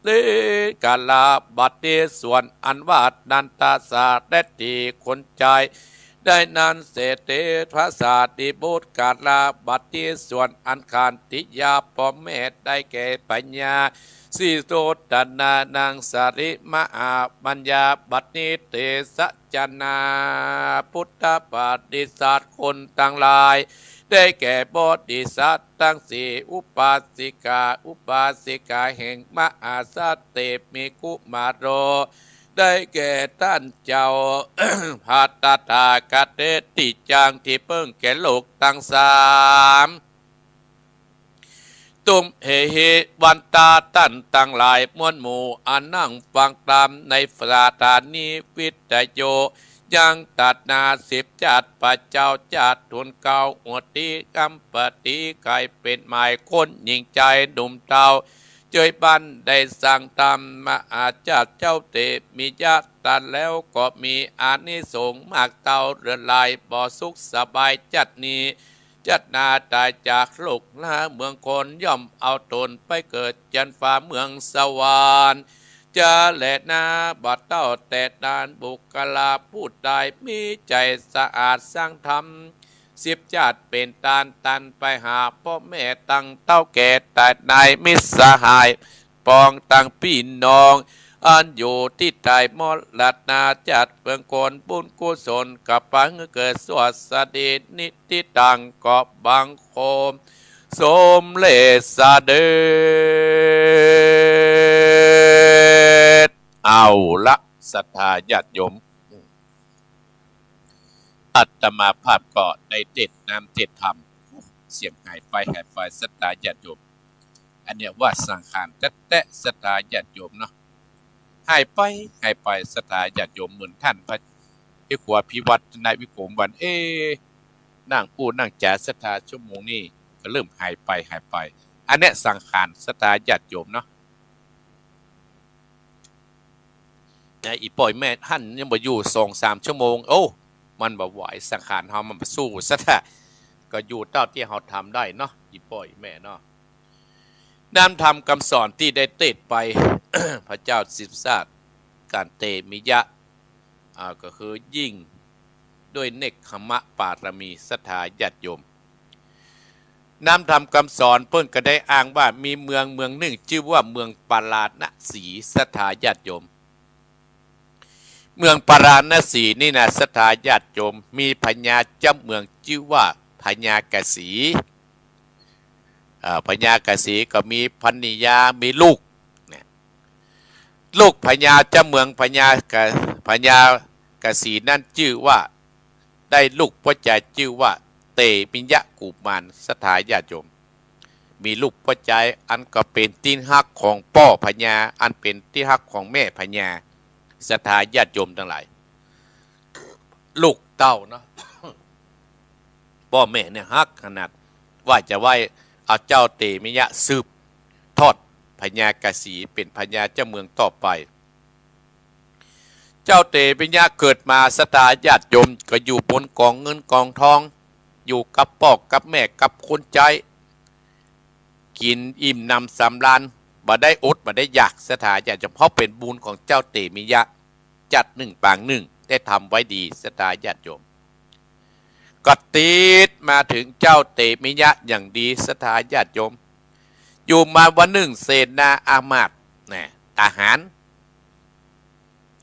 เตกาลาบัดนี้ส่วนอันว่านันทสาเรถีคนใจ๋ ได้นั้นเสเตพระสารีบุตรกาลาบัดนี้ส่วนอันขันติยาพ่อแม่ได้แก่พญาสีโสตนานางสาลีมหาปัญญาบัดนี้เตสะจนาปุทธบริษัทคนตังหลาย ได้แก่บริษัทตังสี่ อุบาสิกา อุบาสิกาแห่งมหาเสถีมีกุมารโร ได้แก่ต้านเจ้า พระตถาคตตี้จั้งตี้เปิ้งแก่โลกตังสาม ตุมเหหิวันตาต้านตังหลายมวลหมู่อันนั่งฟังธรรมในสถานีวิทยุ ยังตนาสิบจัดพระเจ้าจัดทูลเกล้าอุทิศกำปฏิไขเป๋นหมายคนหญิงจายหนุ่มเฒ่า เจยบันได้สั่งธรรมมาอาจัดเจ้าเตมียะตันแล้วก็มีอานิสงส์มากเต้าเรือนหลายบ่สุขสบายจัดนี้ จัดนาต๋ายจากโลกหน้าเมืองคนย่อมเอาตนไปเกิดจันฟ้าเมืองสวรรค์ จะแลนาบ่เต้าแต่นานบุคคลาผู้ใดมีใจ๋สะอาดสั่งธรรมสิบจัดเป๋นตานตันไปหาพ่อแม่ตังเต้าแก่ต๋ายในมิตรสหาย ปองตังปี้น้อง อันอยู่ตี้ใต้มรณาจัดเมืองคนบุญกุศลกับปังเกิดสวัสดีนิติตังก็บังคมสมเร็จเสด็จ เอาละศรัทธาญาติโยม อาตมาภาพก็ได้เทศน์น้ำเทศน์ธรรม เสียงหายไปหายไปศรัทธาญาติโยม อันเนี้ยว่าสังขารแต๊ๆศรัทธาญาติโยมเนาะ หายไปหายไปศรัทธาญาติโยม เหมือนต้านพระ พระครูอภิวัฒนวิกรมวัน เอ๊ะ นั่งอู้นั่งจ๋าศรัทธาชั่วโมงนี้ก็เริ่มหายไปหายไป อันเนี้ยสังขารศรัทธาญาติโยมเนาะ นะ อี่ป้ออี่แม่หั้นยังบ่อยู่สองสามชั่วโมง โอ้ มันบ่ไหว สังขารเฮามันบ่สู้ศรัทธา ก็อยู่เต้าตี้เฮาทำได้เนาะ อี่ป้ออี่แม่เนาะ น้ำธรรมกำสอนตี้ได้เตสน์ไป พระเจ้าสิทธัตถะกาเตมิยะ อ่า ก็คือยิ่งด้วยเนกขมมะปารมีศรัทธาญาติโยม น้ำธรรมกำสอนเปิ้นก็ได้อ้างว่ามีเมืองเมืองนึ่งจื้อว่าเมืองปาราณสีศรัทธาญาติโยม เมืองปาราณสีนี่นะศรัทธาญาติโยม มีพญาเจ้าเมืองจื้อว่าพญากสี เอ่อ พญากสีก็มีภรรยามีลูก เนี่ย ลูกพญาเจ้าเมืองพญากะ พญากสีนั้นจื้อว่า ได้ลูกป้อจายจื้อว่าเตมิยะกุมารศรัทธาญาติโยม มีลูกป้อจายอันก็เป๋นตี้ฮักของป้อพญา อันเป๋นตี้ฮักของแม่พญา ศรัทธาญาติโยมตังหลาย ลูกเต้าเนาะ ป้อแม่เนี่ยฮักขนาด ว่าจะไหว้เอาเจ้าเตมิยะสืบทอดพญากสีเป๋นพญาเจ้าเมืองต่อไป เจ้าเตมิยะเกิดมาศรัทธาญาติโยมก็อยู่บนกองเงินกองทอง อยู่กับป้อกับแม่กับคนใจ๊ กิ๋นอิ่มหนำสำราญ บ่ได้อดบ่ได้อยากศรัทธาญาติโยม เพราะเป๋นบุญของเจ้าเตมิยะ จัดนึ่งปางนึ่ง ได้ทำไว้ดีศรัทธาญาติโยม ก็ติดมาเถิงเจ้าเตมิยะอย่างดีศรัทธาญาติโยม อยู่มาวันนึ่งเสนาอามาตย์ นะ ทหาร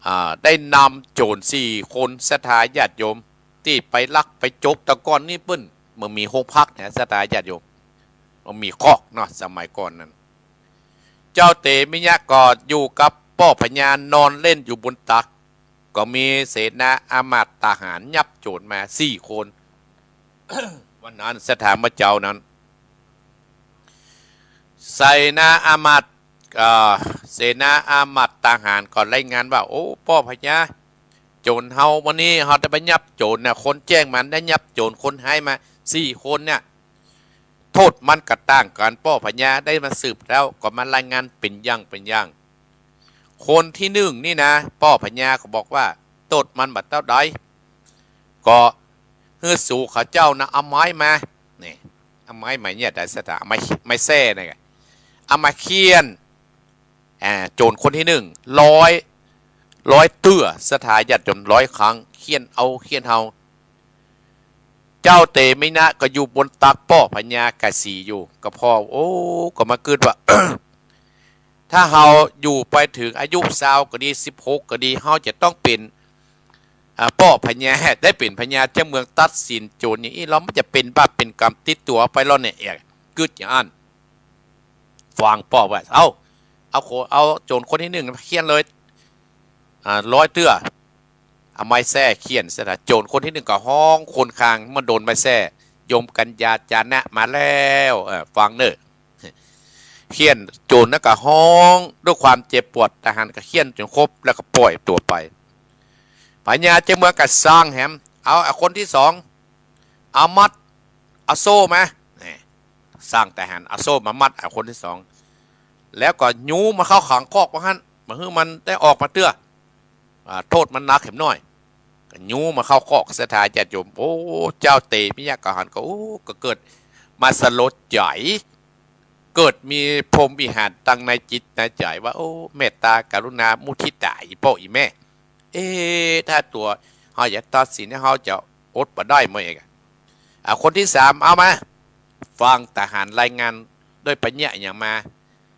อ่า ได้นำโจ๋รสี่คนศรัทธาญาติโยม ตี้ไปลักไปโจก แต่ก่อนนี้เปิ้นบ่มีโฮงพักนะศรัทธาญาติโยม บ่มีคอกเนาะ สมัยก่อนนั้น เจ้าเตมิยะก็อยู่กับป้อพญานอนเล่นอยู่บนตัก ก็มีเสนาอามาตย์ทหารยับโจ๋รมาสี่คน วันนั้นศรัทธาเจ้านั้น เสนาอามาตย์ เอ่อ เสนาอามาตย์ทหารก็รายงานว่า โอ้ ป้อพญา โจ๋รเฮาวันนี้เฮาได้ไปยับโจ๋รนะ คนแจ้งมาได้ยับโจ๋รคนหายมาสี่คนเนี่ย โท ตมันก็ต่างกั๋น ป้อพญาได้มาสืบแล้วก็มารายงานเป๋นอย่างเป๋นอย่าง คนตี้นึ่งนี่นะ ป้อพญาก็บอกว่า โต้ษมันบ่าเต้าใด ก็หื้อสูข้าเจ้านะ เอาไม้มา นี่ เอาไม้มาเนี่ย ได้สถา ไม้ ไม้แส้นี่ เอามาเฆี่ยน อ่า โจรคนตี้นึ่ง ร้อย ร้อยเตื้อ ศรัทธาญาติโยม ร้อยครั้ง เฆี่ยนเอา เฆี่ยนเอา เจ้าเตมิยะก็อยู่บนตักป้อพญากาสีอยู่ ก็พอ โอ้ ก็มากึ๊ดว่า ถ้าเฮาอยู่ไปเถิงอายุซาวก็ดี สิบหกก็ดี เฮาจะต้องเป๋น อ่า ป้อพญา ได้เป๋นพญาเจ้าเมืองตัดสินโจรอย่างอี้ เฮามันจะเป๋นบาปเป๋นกรรมติดตั๋วไปลอเนี่ย เอ๊ะ กึ๊ดอย่างอั้น ฟังป้อว่า เอ้า เอาโข เอาโจรคนตี้นึ่งเฆี่ยนเลย อ่า ร้อยเตื้อ เอาไม้แส้เฆี่ยนเสียนะ โจรคนตี้นึ่งก็ฮ้องครวญคราง เมื่อโดนไม้แส้ ยมกัญญาจานะมาแล้ว เออ ฟังเน่อ เฆี่ยน โจรนั้นก็ฮ้องด้วยความเจ็บปวด ทหารก็เฆี่ยนจ๋นครบ แล้วก็ป่อยตั๋วไป พญาเจ้าเมืองก็สั่งแหม เอา เอาคนตี้สอง เอามัด เอาโซ่มา นี่ สั่งทหารเอาโซ่มามัด เอาคนตี้สอง แล้วก็ยูมาเข้าขังคอกว่าหั้น บ่หื้อมันได้ออกมาเตื้อ อ่า โต้ษมันหนักแหมหน้อย ก็ยูมาเข้าคอก ศรัทธาญาติโยม โอ้ เจ้าเตมิยะก็หันก็ โอ้ ก็เกิดมาสลดใจ๋ เกิดมีพรหมวิหารตังในจิตในใจ๋ว่า โอ้ เมตตากรุณามุทิตา อี่ป้ออี่แม่ เอ๊ะ ถ้าตั๋วเฮาจะตัดสินเนี่ย เฮาจะอดบ่ได้เมื่อไง อ่ะ คนตี้สาม เอามา ฟังทหารรายงานด้วยปัญญาอย่างมา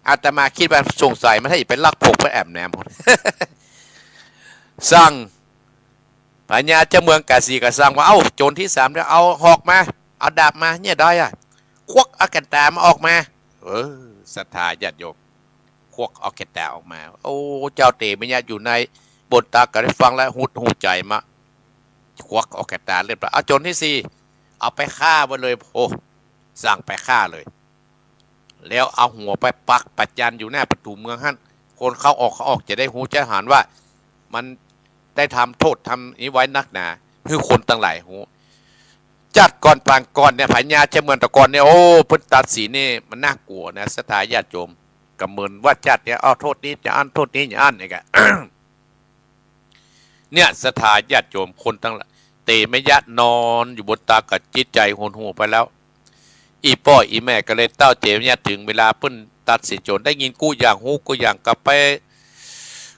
อาตมาคิดว่าสงสัยมันให้ไปลักพกไปแอบแนม สั่ง พญาเจ้าเมืองกาสีก็สั่งว่า เอ้า โจรตี้สามเนี่ย เอาหอกมา เอาดาบมา เนี่ยได้อะ ควักเอาแก่นต๋ามาออกมา เออ ศรัทธาญาติโยม ควักเอาแก่นต๋าออกมา โอ้ เจ้าเตมิยะอยู่ในบนตักก็ได้ฟังแล้ว หดหู่ใจ๋มา ควักเอาแก่นต๋าเรียบร้อย เอาโจรตี้สี่ เอาไปฆ่าไปเลย โอ้ สั่งไปฆ่าเลย แล้วเอาหัวไปปักประจันอยู่หน้าประตู๋เมืองหั้น คนเข้าออกเข้าออกจะได้ฮู้จะหันว่า มันได้ทำโต้ษทำนี้ไว้นักหนา หื้อคนตังหลายฮู้ จั๊ดก่อนปางก่อนเนี่ย พญาเจ้าเมืองตะกอนเนี่ย โอ้ เปิ้นตัดสินนี่มันน่ากลัวนะ ศรัทธาญาติโยม ก็เหมือนว่าจั๊ดเนี่ย เอาโต้ษนี้จะอั้น โต้ษนี้จะอั้นเนี่ยกะ เนี่ย ศรัทธาญาติโยม คนตังหลาย เตมิยะนอนอยู่บนตักก็จิตใจ๋หดหู่ไปแล้ว อี่ป้ออี่แม่ก็เลยเต้าเตมิยะ เถิงเวลาเปิ้นตัดสินโจร ได้ยินกู้อย่าง ฮู้กู้อย่าง ก็ไป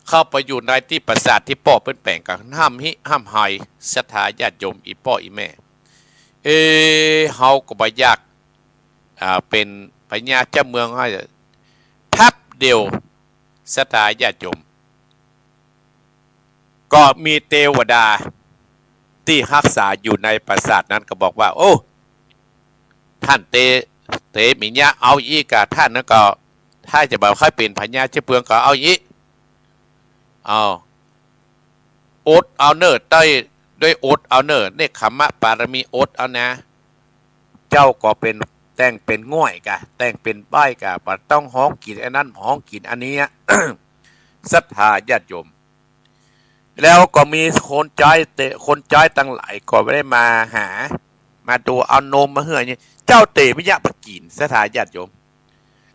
เข้าไปอยู่ในตี้ปราสาทตี้ป้อเปิ้นแป๋งก็ฮ่ำฮิฮ่ำไห้ ศรัทธาญาติโยม อี่ป้ออี่แม่ เอ๊ะ เฮาก็บ่อยาก อ่า เป๋นพญาเจ้าเมือง แป๊บเดียว ศรัทธาญาติโยม ก็มีเตวดาตี้ฮักษาอยู่ในปราสาทนั้นก็บอกว่า โอ้ ต้านเต เตมิยะ เอาอี้กะ ต้านนั้นก็ ถ้าจะบ่ใค่เป๋นพญาเจ้าเมืองก็เอาอี้ เอา อดเอาเน่อ ได้ ได้อดเอาเน่อ เนกขัมมะปารมีอดเอานะ เจ้าก็เป๋น แต่งเป๋นง่อยกะ แต่งเป๋นใบ้กะ บ่ต้องฮ้องกิ๋นอันนั้น ฮ้องกิ๋นอันนี้อะ ศรัทธาญาติโยม แล้วก็มีคนใจ๊เต คนใจ๊ตังหลายก็ได้มาหา มาดู เอานมมาหื้ออย่างนี้ เจ้าเตมิยะบ่กิ๋น ศรัทธาญาติโยม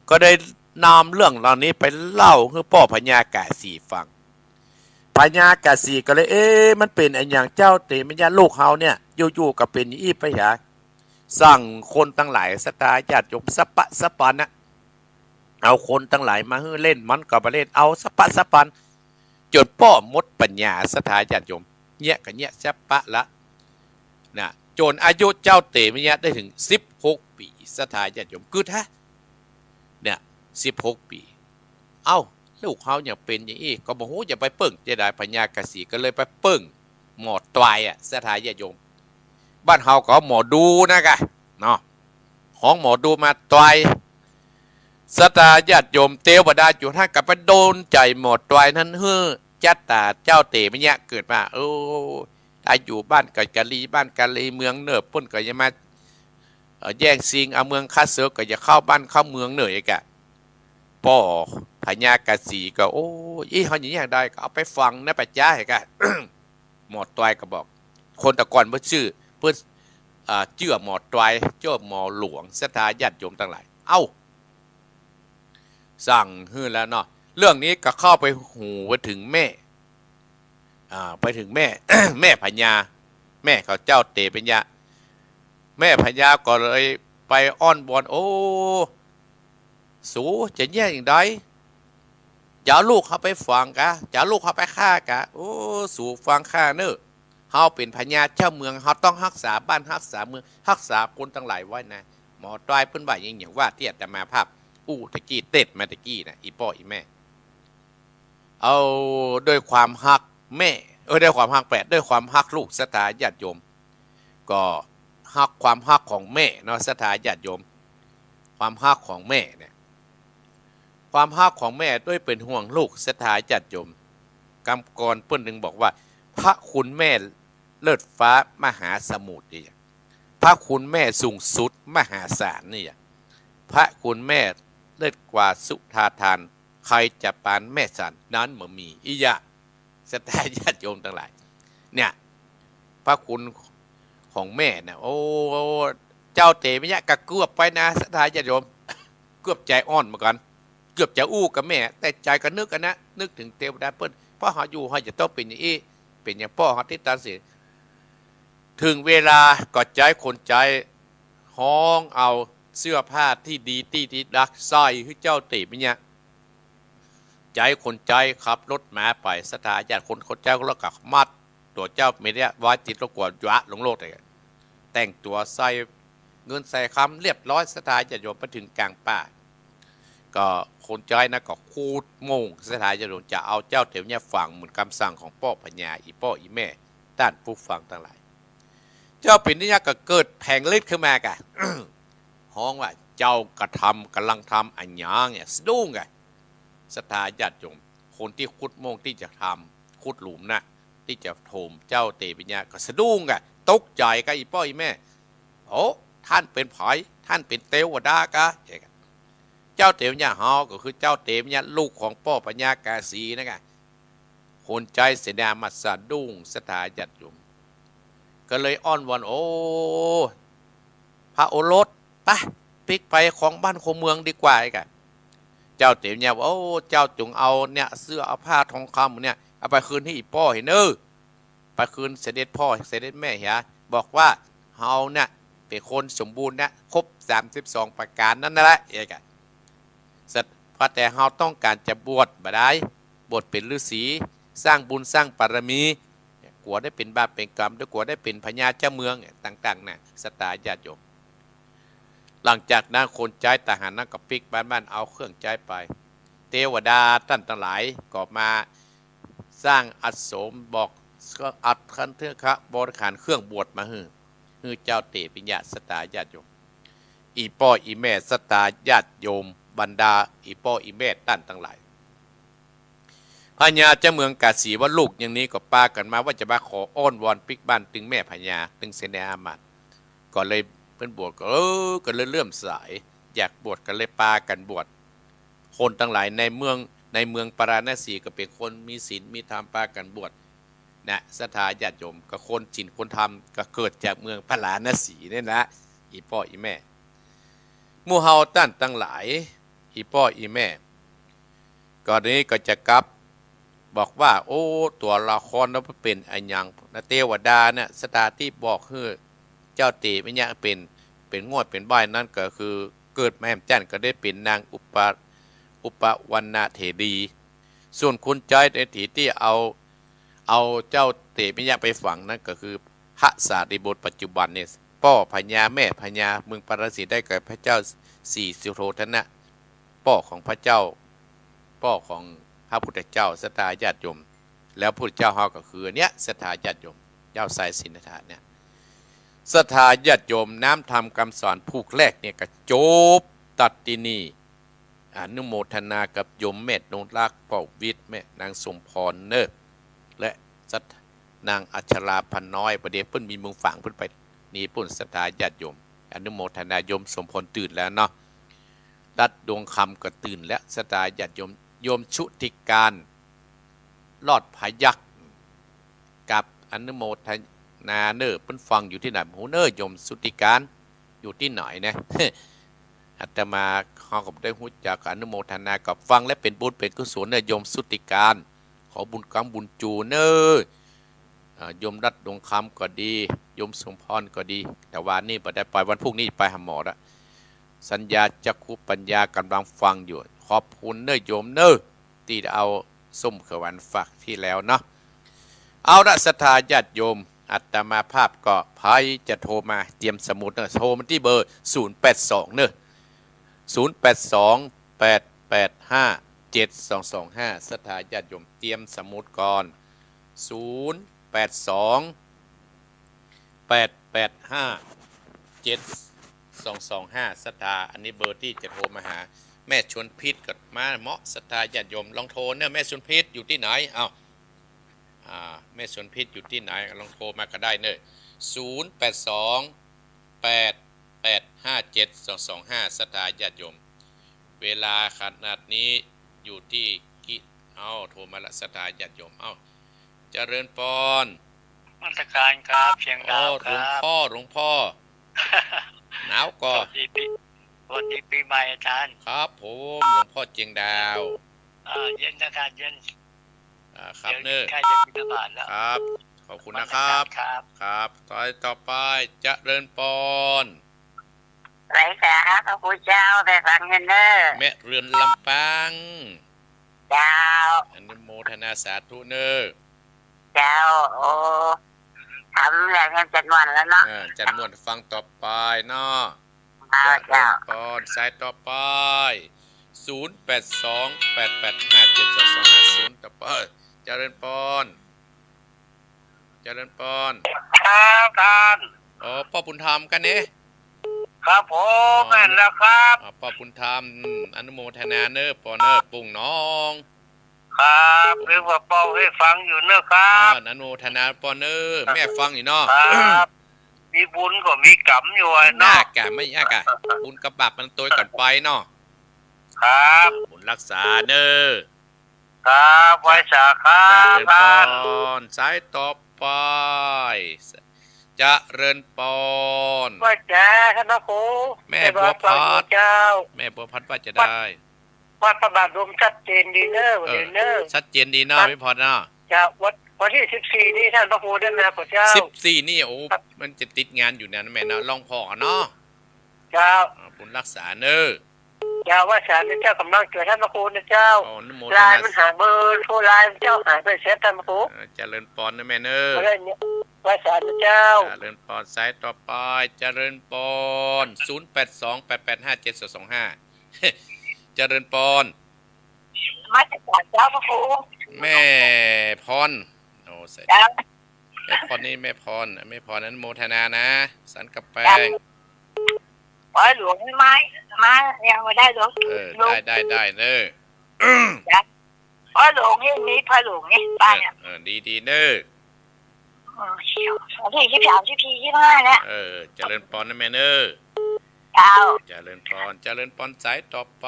ก็ได้นำเรื่องเหล่านี้ไปเล่าหื้อป้อพญากาสีฟัง พญากาสีก็เลย เอ๊ะ มันเป๋นอะหยัง เจ้าเตมิยะลูกเฮาเนี่ย อยู่ๆ ก็เป๋นอี้ไปหา สั่งคนตังหลาย ศรัทธาญาติโยม สะปะสะปันนะ เอาคนตังหลายมาหื้อเล่น มันก็บ่เล่น เอาสะปะสะปัน จ๋นป้อหมดปัญญา ศรัทธาญาติโยม เยียะก็เยียะสะปะละ นะ จ๋นอายุเจ้าเตมิยะได้เถิงสิบหกปี๋ ศรัทธาญาติโยม กึ๊ดฮะ เนี่ย สิบหกปี๋ เอ้า ลูกเฮายังเป๋นอย่างอี้ ก็บ่ฮู้จะไปเปิ้งจะใด พญากาสีก็เลยไปเปิ้งหมอตวายอะ ศรัทธาญาติโยม บ้านเฮาก็หมอดูนะกะ เนาะ ฮ้องหมอดูมาตวาย ศรัทธาญาติโยม เตวดาอยู่หั้นก็ไปโดนใจ๋หมอตวายนั้น หื้อจั๊ดต๋าเจ้าเตมิยะเกิดมา โอ้ ถ้าอยู่บ้านก็กะลีบ้านกะลีเมืองเน่อ เปิ้นก็จะมา เอ่อ แย่งซิงเอาเมืองข้าเสิร์ฟ ก็จะเข้าบ้านเข้าเมืองเน่ออีกอะ ป้อพญากาสีก็ โอ้ อี้เฮาอย่างนี้อย่างใดก็เอาไปฝังในป่าจ๊าอีกอะ หมอตวายก็บอก คนตะกอนเปิ้นจื้อ เปิ้น อ่า เจื้อหมอตวาย เจื้อหมอหลวง ศรัทธาญาติโยมตังหลาย เอ้า สั่งหื้อแล้วเนาะ เรื่องนี้ก็เข้าไปหูไปเถิงแม่ อ่า ไปเถิงแม่ แม่พญา แม่ของเจ้าเตปิยะ แม่พญาก็เลยไปอ้อนวอน โอ้ สูจะเยียะอย่างใด จะเอาลูกเฮาไปฝังกา จะเอาลูกเฮาไปฆ่ากา โอ้ สูฟังข้าเน่อ เฮาเป๋นพญาเจ้าเมือง เฮาต้องฮักษาบ้านฮักษาเมือง ฮักษาคนตังหลายไว้นะ หมอตวายเปิ้นว่าอย่าง อย่างว่าตี้อาตมาภาพอู้ตะกี้ เตศน์มาตะกี้นะ อี่ป้ออี่แม่ เอา ด้วยความฮักแม่ เออ ด้วยความฮักแปด ด้วยความฮักลูก ศรัทธาญาติโยม ก็ฮัก ความฮักของแม่เนาะ ศรัทธาญาติโยม ความฮักของแม่เนี่ย ความฮักของแม่ด้วยเป๋นห่วงลูก ศรัทธาญาติโยม กำกรเปิ้นจึงบอกว่า พระคุณแม่เลิศฟ้ามหาสมุทรนี่อะ พระคุณแม่สูงสุดมหาศาลนี่อะ พระคุณแม่เลิศกว่าสุธาทาน ใครจะปานแม่ฉันนั้นบ่มี อี้อะ ศรัทธาญาติโยมตังหลาย เนี่ย พระคุณของแม่นะ โอ้ เจ้าเตปิยะก็เกือบไปนะ ศรัทธาญาติโยม เกือบใจ๋อ่อนเหมือนกั๋น เกือบจะอู้กับแม่ แต่ใจ๋ก็นึกกั๋นนะ นึกเถิงเตวดาเปิ้น เพราะเฮาอยู่เฮาจะต้องเป๋นอย่างอี้ เป๋นอย่างป้อเฮาตี้ตัดสิน เถิงเวลาก็ใจ๊คนใจ๊ฮ้องเอาเสื้อผ้าตี้ดีตี้ดีลักใส่หื้อเจ้าเตปิยะ ใจ๊คนใจ๊ขับรถมาไป ศรัทธาญาติคน คนใจ๊ก็เลยก็มัดตั๋วเจ้าเตปิยะไว้ติดรถกั๋ว หยะลงโลกเลย แต่งตั๋วใส่เงินใส่คำเรียบร้อย ศรัทธาญาติโยม ไปเถิงก๋างป่า ก็คนใจ๊นะก็ขุดโม่ง ศรัทธาญาติโยม จะเอาเจ้าเตปิยะฝังเหมือนกำสั่งของป้อพญา อี่ป้ออี่แม่ ต้านผู้ฟังตังหลาย เจ้าเตปิยะก็เกิดแผลงฤทธิ์ขึ้นมากะ ฮ้องว่า เจ้ากระทำ กำลังทำอะหยังเนี่ย สะดุ้งกะ ศรัทธาญาติโยม คนตี้ขุดโม่งตี้จะทำ ขุดหลุมนะ ตี้จะโถมเจ้าเตปิยะก็สะดุ้งกะ ตกใจ๋กะ อี่ป้ออี่แม่ โอ้ ต้านเป๋นใผ ต้านเป๋นเตวดากา เอ๊ะ เจ้าเตปิยะเฮาก็คือเจ้าเตปิยะลูกของป้อพญากาสีนะกะ คนใจ๊เสนามาตย์สะดุ้ง ศรัทธาญาติโยม ก็เลยอ้อนวอน โอ้ พระโอรส ไป ปิ๊กไปของบ้านของเมืองดีกว่า เอ๊ะกะ เจ้าเตปิยะว่า โอ้ เจ้าจงเอาเนี่ย เสื้อเอาผ้าทองคำเนี่ย เอาไปคืนหื้ออี่ป้อเหียเน่อ ไปคืนเสด็จป้อเสด็จแม่เหีย บอกว่าเฮาเนี่ยเป๋นคนสมบูรณ์นะ ครบสามสิบสองประก๋านนั้นแหละ เอ๊ะกะ สัตว์ ว่าแต่เฮาต้องก๋านจะบวชบ่ดาย บวชเป๋นฤๅษี สร้างบุญสร้างบารมี กั๋วได้เป๋นบาปเป๋นกรรม กั๋วได้เป๋นพญาเจ้าเมือง ต่างๆ นะ ศรัทธาญาติโยม หลังจากนั้นคนใจ๊ทหารนั้นก็ปิ๊กบ้านๆ เอาเครื่องใจ๊ไป เตวดาต้านตังหลายก็มา สร้างอาสม บอก อัฐัฐิคบริขารเครื่องบวชมาหื้อ หื้อเจ้าเตปิยะ ศรัทธาญาติโยม อี่ป้ออี่แม่ ศรัทธาญาติโยม บรรดาอี่ป้ออี่แม่ต้านตังหลาย พญาเจ้าเมืองกาสีว่าลูกอย่างนี้ก็ปากั๋นมาว่าจะมาขออ้อนวอนปิ๊กบ้านตึงแม่พญา ตึงเสนาอามาตย์ ก็เลยเปิ้นบวชก็ เออ ก็เลยเลื่อมใส อยากบวชก็เลยปากั๋นบวช คนตังหลายในเมือง ในเมืองปาราณสีก็เป๋นคนมีศีลมีธรรม ปากั๋นบวชนะ ศรัทธาญาติโยม ก็คนศีลคนธรรมก็เกิดจากเมืองปาราณสีเนี่ยนะ อี่ป้ออี่แม่ หมู่เฮาต้านตังหลาย อี่ป้ออี่แม่ ก็นี้ก็จะกลับ บอกว่า โอ้ ตั๋วละครนั้นเป๋นอะหยังนะ เตวดาเนี่ย ศรัทธาตี้บอกหื้อเจ้าเตปิยะเป๋น เป๋นง่อยเป๋นบ้ายนั้นก็คือ เกิดมาแหมจั้นก็ได้เป๋นนางอุปะ อุปะวันนาเถรี ส่วนคนใจ๊ในถีตี้เอา เอาเจ้าเตปิยะไปฝังนั้นก็คือ พระสารีบุตรปัจจุบันเนี่ย ป้อพญาแม่พญาเมืองปาราณสีได้แก่พระเจ้าสีสุโธทนะ ป้อของพระเจ้า ป้อของพระพุทธเจ้า ศรัทธาญาติโยม แล้วพุทธเจ้าเฮาก็คืออันเนี้ย ศรัทธาญาติโยม เจ้าชายสิทธัตถะเนี่ย ศรัทธาญาติโยม น้ำธรรมคำสอนผูกแรกเนี่ยก็จบตัดตี้นี่ อนุโมทนากับโยมแม่นงรัก ป้อวิทย์ แม่นางสมพรเนอะ และศรัท นางอัชราพรน้อย ประเดี๋ยวเปิ้นมีเมืองฝางเปิ้นไปนี่ปุ้น ศรัทธาญาติโยม อนุโมทนา โยมสมพรตื่นแล้วเนาะ รัฐดวงคำก็ตื่นแล้ว ศรัทธาญาติโยม โยมชุติการ รอดพยัคฆ์ กับอนุโมท นาเน่อ เปิ้นฟังอยู่ตี้ไหนบ่ฮู้เน่อ โยมสุทธิการ อยู่ตี้ไหนนะ อาตมาเฮาก็บ่ได้ฮู้จัก อนุโมทนากับฟังและเป๋นบุญเป๋นกุศลเน่อ โยมสุทธิการ ขอบุญกำบุญจูเน่อ อ่า โยมรัตน์ดวงคำก็ดี โยมสมพรก็ดี แต่วานี้บ่ได้ไป วันพุธนี้ไปหาหมอละ สัญญาจักขุปัญญากำลังฟังอยู่ ขอบคุณเน่อโยมเน่อ ตี้เอาส้มเขียวหวานฝากตี้แล้วเนาะ เอาละ ศรัทธาญาติโยม อาตมาภาพก็ใผจะโทรมาเตรียมสมุดเน่อ โทรมาตี้เบอร์ ศูนย์แปดสอง เน่อ ศูนย์แปดสอง แปดแปดห้า เจ็ดสองสองห้า ศรัทธาญาติโยมเตรียมสมุดก่อน ศูนย์แปดสอง แปดแปดห้า เจ็ดสองสองห้า ศรัทธา อันนี้เบอร์ตี้จะโทรมาหา แม่ชวนพิษก็มาเหมาะ ศรัทธาญาติโยม ลองโทรเน่อ แม่ชวนพิษอยู่ตี้ไหน เอ้า อ่า แม่ชวนพิษอยู่ตี้ไหน ลองโทรมาก็ได้เน่อ ศูนย์แปดสอง แปดแปดห้า เจ็ดสองสองห้า ศรัทธาญาติโยม เวลาขนาดนี้อยู่ตี้กิ เอ้า โทรมาละ ศรัทธาญาติโยม เอ้า เจริญปอน นมัสการครับ เชียงดาว โอ้ ครับ หลวงพ่อ หลวงพ่อ หนาวก่อ สวัสดีปี สวัสดีปีใหม่อาจารย์ ครับผม หลวงพ่อเชียงดาว อ่า เย็น อากาศเย็น อ่า ครับ เดี๋ยว เน่อ ใกล้จะบิณฑบาตแล้ว ครับ ขอบคุณนะครับ นมัสการครับ ครับ สายต่อไป เจริญปอน ไหวสา พระครูเจ้า ไปฟังกันเน่อ แม่เรือนลำปาง เจ้า อนุโมทนาสาธุเน่อ เจ้า โอ้ ทำแล้วยังจันม่วนแล้วเนาะ เออ จันม่วนฟังต่อไปเนาะ เจ้า เจริญปอน สายต่อไป ศูนย์แปดสอง แปดแปดห้า เจ็ดสองสองห้า ศูนย์ ต่อไป เจริญปอน เจริญปอน ครับท่าน อ๋อ ป้อบุญธรรมกั๋นเน่ ครับผม อ๋อ แม่นแล้วครับ อ๋อ ป้อบุญธรรม อืม อนุโมทนาเน่อ ปอเน่อ ปุ้งหนอง ครับ นึกว่าป้อหื้อฟังอยู่เน่อครับ อ่า อนุโมทนาปอเน่อ แม่ฟังอยู่เนาะ ครับ มีบุญก็มีกรรมอยู่อะเนาะ น่ากะ ไม่ยากอะ บุญกับบาปมันตวยกั๋นไปเนาะ ครับ บุญรักษาเน่อ ครับ ไหวสาครับ เจริญปอน สายต่อไป เจริญปอน ไหวสาท่านพระครู แม่บัวพัด เจ้า แม่บัวพัดว่าจะได้ วัดพระบาทลมชัดเจนดีเน่อ วันนี้เน่อ ชัดเจนดีเนาะ แม่พรเนาะ เจ้า วัน วันตี้สิบสี่นี่ท่านพระครูได้มาก่อเจ้า สิบสี่นี่ โอ้ ครับ มันจะติดงานอยู่นะแม่เนาะ ลองผ่อเนาะ เจ้า อ่า บุญรักษาเน่อ เจ้า ไหวสาเน่อเจ้า ก๋ำลังเจือท่านพระครูเน่อเจ้า อ๋อ อนุโมทนา ไลน์มันหาเบอร์โทรไลน์เจ้าหายไปเสียท่านพระครู เออ เจริญปอนเน่อแม่เน่อ ก็เลยเนี่ย ไหวสาเน่อเจ้า เจริญปอน สายต่อไป เจริญปอน ศูนย์แปดสอง แปดแปดห้า เจ็ดสองสองห้า เจริญปอน นมัสการเจ้าพระครู แม่พร โอ้ สาย เจ้า แม่พรนี่แม่พร แม่พรอนุโมทนานะ สันกำแปง เจ้า พ่อหลวงไม่มา ยังไม่ได้หลวง เออ หลวง ได้ ได้ ได้เน่อ จ้ะ พ่อหลวงนี่มีพ่อหลวงนี่ ป้าเนี่ย เออ เออ ดี ดีเน่อ เออ วันตี้ยี่สิบสาม ยี่สิบสี่ ยี่สิบห้าเนี่ย เออ เจริญปอนนะแม่เน่อ เจ้า เจริญปอน เจริญปอน สายต่อไป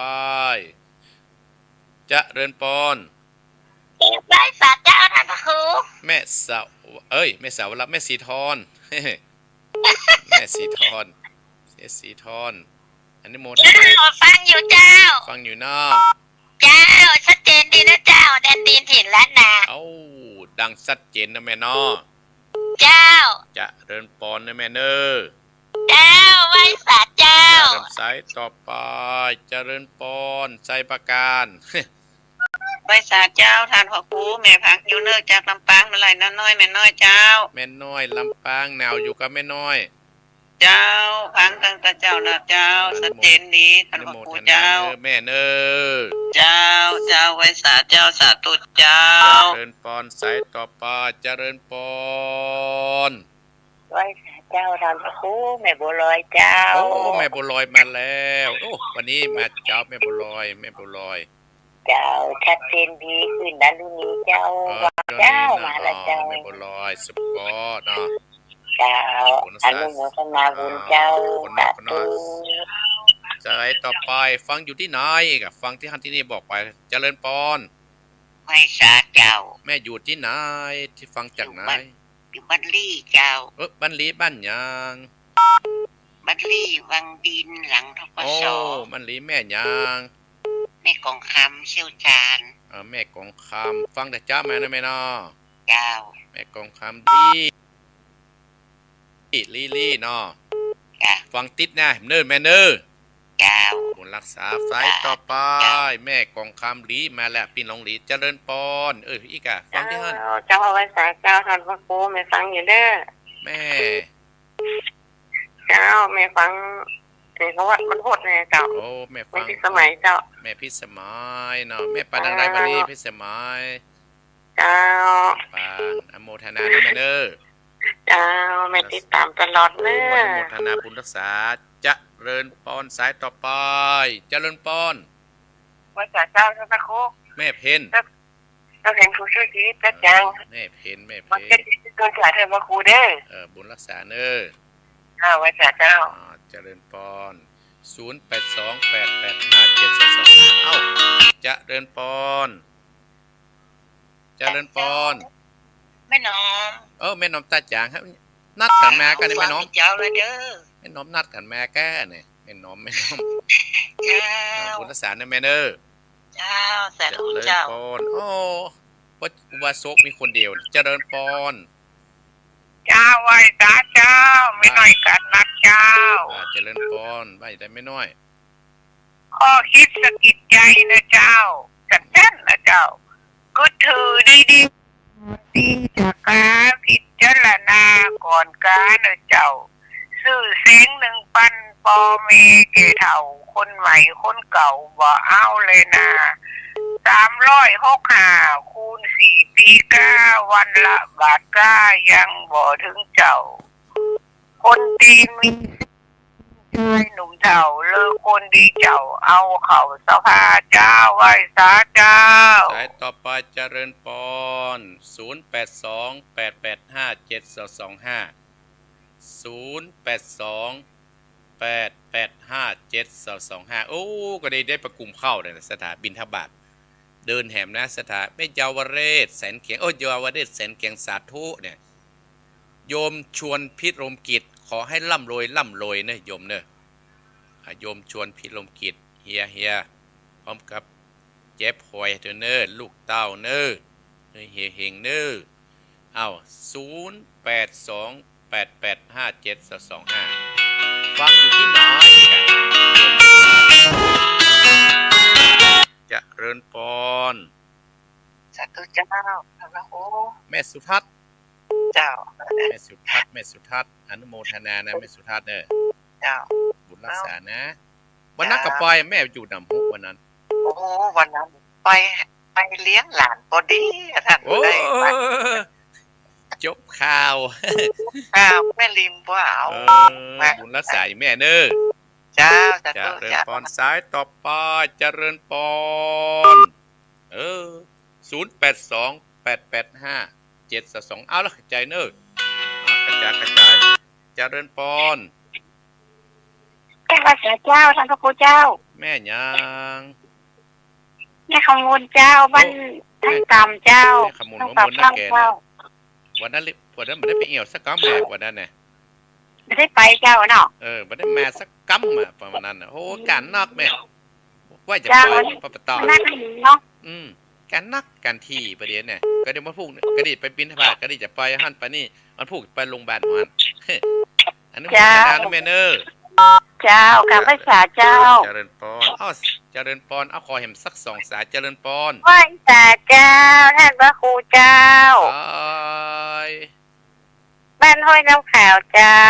เจริญปอน ไหวสาเจ้าท่านพระครู แม่สาว เอ้ย แม่สาวละ แม่สีทร แม่สีทร แม่สีทร อนุโมทนา เจ้า ฟังอยู่เจ้า ฟังอยู่เนาะ เจ้า ชัดเจนดีนะเจ้า แดนดินถิ่นล้านนา เอ้า ดังชัดเจนนะแม่เนาะ เจ้า เจริญปอนนะแม่เน่อ เจ้า ไหวสาเจ้า เจริญ สายต่อไป เจริญปอน ชัยประการ ไหวสาเจ้า ท่านพระครู แม่ฟังอยู่เน่อ จากลำปาง มาลัยน้อย แม่น้อยเจ้า แม่น้อย ลำปาง หนาวอยู่กับแม่น้อย เจ้า ฟังตั้งแต่เจ๊านะเจ้า เออ ชัดเจนดี ท่านพระครูเจ้า อนุโมทนาเน่อแม่เน่อ เจ้า เจ้า ไหวสาเจ้า สาธุเจ้า เจริญปอน สายต่อไป เจริญปอน ไหวสาเจ้า ท่านพระครู แม่บัวลอยเจ้า โอ้ แม่บัวลอยมาแล้ว โอ้ วันนี้มาเจ๊า แม่บัวลอย แม่บัวลอย เจ้า ชัดเจนดีขึ้นนะลูกนี้เจ้า เออ ว่าเจ้า เจ้า มาแล้วเจ้า แม่บัวลอย สุขเนาะ เจ้า บุญสา อนุโมทนาบุญเจ้า อ่า คนนอก สาธุ คนนอก สายต่อไป ฟังอยู่ตี้ไหน ก็ฟังตี้หั้นตี้นี่บอกไป เจริญปอน ไหวสาเจ้า แม่อยู่ตี้ไหน ตี้ฟังจากไหน อยู่บ้าน อยู่บ้านลี้เจ้า เออ บ้านลี้บ้านหยัง บ้านลี้วังดินหลัง ธ.ก.ส. โอ้ บ้านลี้แม่หยัง แม่กองคำเซี่ยวจาน เออ แม่กองคำ ฟังแต่เจ๊ามานะแม่เนาะ เจ้า แม่กองคำ ลี้ ลี้ ลี้เนาะ จ้ะ ฟังติดนะ เน่อแม่เน่อ เจ้า บุญรักษา สายต่อไป เจ้า แม่กองคำ ลี้มาแล้ว ปี้น้องลี้ เจริญปอน เออ อีกอะ ฟังตี้หั้น เจ้า เจ้า ไหว้สาเจ้า ต้านพระครู แม่ฟังอยู่เน่อ แม่ เจ้า แม่ฟัง เห็นเขาว่ามันโหดไงเจ้า โอ้ แม่ฟัง แม่พิสมัยเจ้า แม่พิสมัยเนาะ แม่ปานใดบัดนี้ อ่า พิสมัย เจ้า ปาน อนุโมทนาเน่อแม่เน่อ เจ้า แม่ติดตามตลอดเน่อ โอ้ อนุโมทนาบุญรักษา เจริญปอน สายต่อไป เจริญปอน ไหว้สาเจ้า ต้านพระครู แม่เพ็ญ เจ้า เจ้าเพ็ญ ผู้ช่วยชีวิต เจ้าจาง แม่เพ็ญ แม่เพ็ญ วันเพ็ญ ต้านพระครูเน่อ เออ บุญรักษาเน่อ อ่า ไหว้สาเจ้า อ่า เจริญปอน ศูนย์แปดสอง แปดแปดห้า เจ็ดสองสองห้า เอ้า เจริญปอน เจริญปอน แม่หนอม เออ แม่หนอมต๋าจ๋างครับ นัดกั๋นมาก่านี่ แม่หนอม เจ้าเลยเด้อ แม่หนอมนัดกั๋นมาก่านี่ แม่หนอม แม่หนอม เจ้า อ่า บุญรักษาเน่อแม่เน่อ เจ้า สาธุเจ้า เจริญปอน โอ้ ว่า ว่าโศกมีคนเดียว เจริญปอน เจ้า ไหว้สาเจ้า แม่น้อยกั๋นนัดเจ้า อ่า เจริญปอน ไหว้ได้แม่น้อย ข้อคิดสะกิดใจ๋เน่อเจ้า จัดจ้านเน่อเจ้า กึ๊ดถือดีๆ ตี้จะกาพิจารณาก่อนกาเน่อเจ้า จื้อเสียงนึ่งปันป้อแม่แก่เฒ่า คนใหม่คนเก่าบ่เอาเลยนา สามร้อยหกห้า คูณสี่ปี๋ก้า วันละบาทก้า ยังบ่เถิงเจ้า คนตี้มี ชายหนุ่มเฒ่า เลิกคนดีเจ้า เอาเข้าสภาเจ้า ไหว้สาเจ้า สายต่อไปเจริญปอน ศูนย์แปดสอง แปดแปดห้า เจ็ดสองสองห้า ศูนย์แปดสอง แปดแปดห้า เจ็ดสองสองห้า โอ้ ก็ได้ ได้ประกุมเข้าเลยนะ สถาบิณฑบาต เดินแหมนะ สถา แม่เยาวเรศแสนเขียง โอ้ เยาวเรศแสนเขียง สาธุเนี่ย โยมชวนพิรมกิจ ขอให้ร่ำรวยร่ำรวยเนอะโยมเนอะ อ่ะ โยมชวนพิรมกิจ เฮีย เฮีย พร้อมกับเจ๊พลอยเถอะเนอะ ลูกเต้าเนอะ เฮงเฮงเนอะ เอ้า ศูนย์แปดสอง แปดแปดห้า เจ็ดสองสองห้า ฟังอยู่ตี้ไหน เจริญปอน สาธุเจ้า พระครู แม่สุทัศน์ เจ้า แม่สุทัศน์ แม่สุทัศน์ อนุโมทนานะ แม่สุทัศน์เน่อ เจ้า บุญรักษานะ วันนั้นก็ไป แม่อยู่นำฮุวันนั้น โอ้โห วันนั้นไป ไปเลี้ยงหลานพอดีอะท่าน โอ้ ได้ไป จบข่าว ข่าวแม่ริมว่าเอา เออ มา บุญรักษาอีกแม่เน่อ เจ้า สาธุ เจริญปอน เจ้า สายต่อไป เจริญปอน เออ ศูนย์แปดสอง แปดแปดห้า เจ็ดสองสอง เอาละ ขอบใจ๋เน่อ อ่ะ กระจาย กระจาย เจริญปอน เจ้า สาเจ้า ท่านพระครูเจ้า แม่หยัง แม่ขมูลเจ้า บ้าน โอ้ ท่านกำเจ้า แม่ขมูล ท่านกำ หัวมูลนาแก เจ้า วันนั้นลิ วันนั้นบ่ได้ไปเอี่ยวสักกำแม่ วันนั้นน่ะ บ่ได้ไปเจ้าเนาะ เออ บ่ได้มาสักกำอะ ประมาณนั้นน่ะ โอ้ อืม ก๋านนักแม่ ว่าจะ เจ้า ไปปะปะตอ นั่นเนาะ อืม ก๋านนักก๋านถี่ประเดี๋ยวเนี่ย ก็เดี๋ยวมาพูด ก็ดีไปบิณฑบาต ก็ดีจะไปหั้นไปนี่ มันพูดไปโรงพยาบาลหั้น อนุโมทนา เจ้า นะแม่เน่อ เจ้า กราบไหว้สาเจ้า เจริญปอน เอ้า เจริญปอน เอ้า ขอแหมสักสองสาย เจริญปอน ไหว้สาเจ้า ท่านพระครูเจ้า บาย บ้านห้วยน้ำขาวเจ้า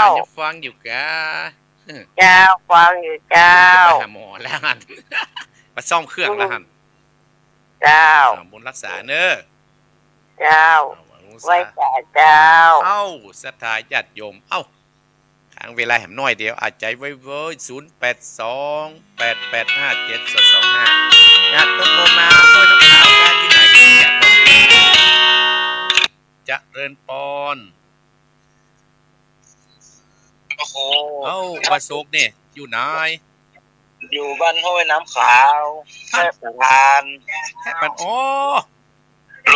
อ่ะ ยังฟังอยู่กา เจ้า ฟังอยู่เจ้า ไปหาหมอแล้วหั้น ไปซ่อมเครื่องแล้วหั้น เจ้า อ่า บุญรักษาเน่อ เจ้า อ่า บุญรักษา ไหว้สาเจ้า เอ้า ศรัทธาญาติโยม เอ้า ค้างเวลาแหมน้อยเดียว อดใจ๋ไว้เว้ย ศูนย์แปดสอง แปดแปดห้า เจ็ดสองสองห้า ญาติโยมโทรมา ห้วยน้ำขาว บ้านตี้ไหน อยากบอก เจริญปอน โอ้โห เอ้า บ้านโศกเนี่ย อยู่ไหน อยู่บ้านห้วยน้ำขาว ฮะ แพร่ประธาน แพร่ประ อ๋อ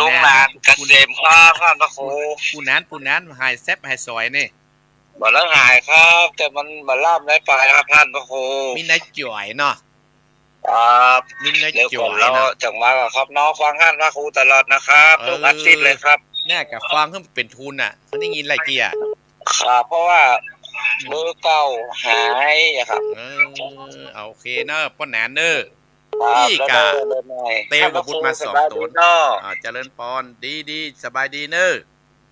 ลุงหนานเกษมครับ ท่านพระครู ปู่หนาน ปู่หนาน หายแซบหายสอยนี่ บ่ได้หายครับ แต่มันบ่าล่ำได้ไปครับ ท่านพระครู มีนายจ๋อยเนาะ ครับ มีนายจ๋อยเนาะ เดี๋ยวผมรอจังหวะก่อนครับเนาะ ฟังท่านพระครูตลอดนะครับ เออ ทุกอาทิตย์เลยครับ เนี่ยก็ฟังหื้อมันเป๋นทุนน่ะ มันได้ยินหลายเตื้อ ครับ เพราะว่า อืม เบอร์เก่าหายอะครับ เออ โอเคเนาะ ป้อหนานเนาะ ครับ นี่ก็ แล้วก็เบอร์ใหม่ เตียวบ่าบุตรมาสองต๋น ท่านพระครูสบายดีเนาะ อ่า เจริญปอน ดีๆ สบายดีเนาะ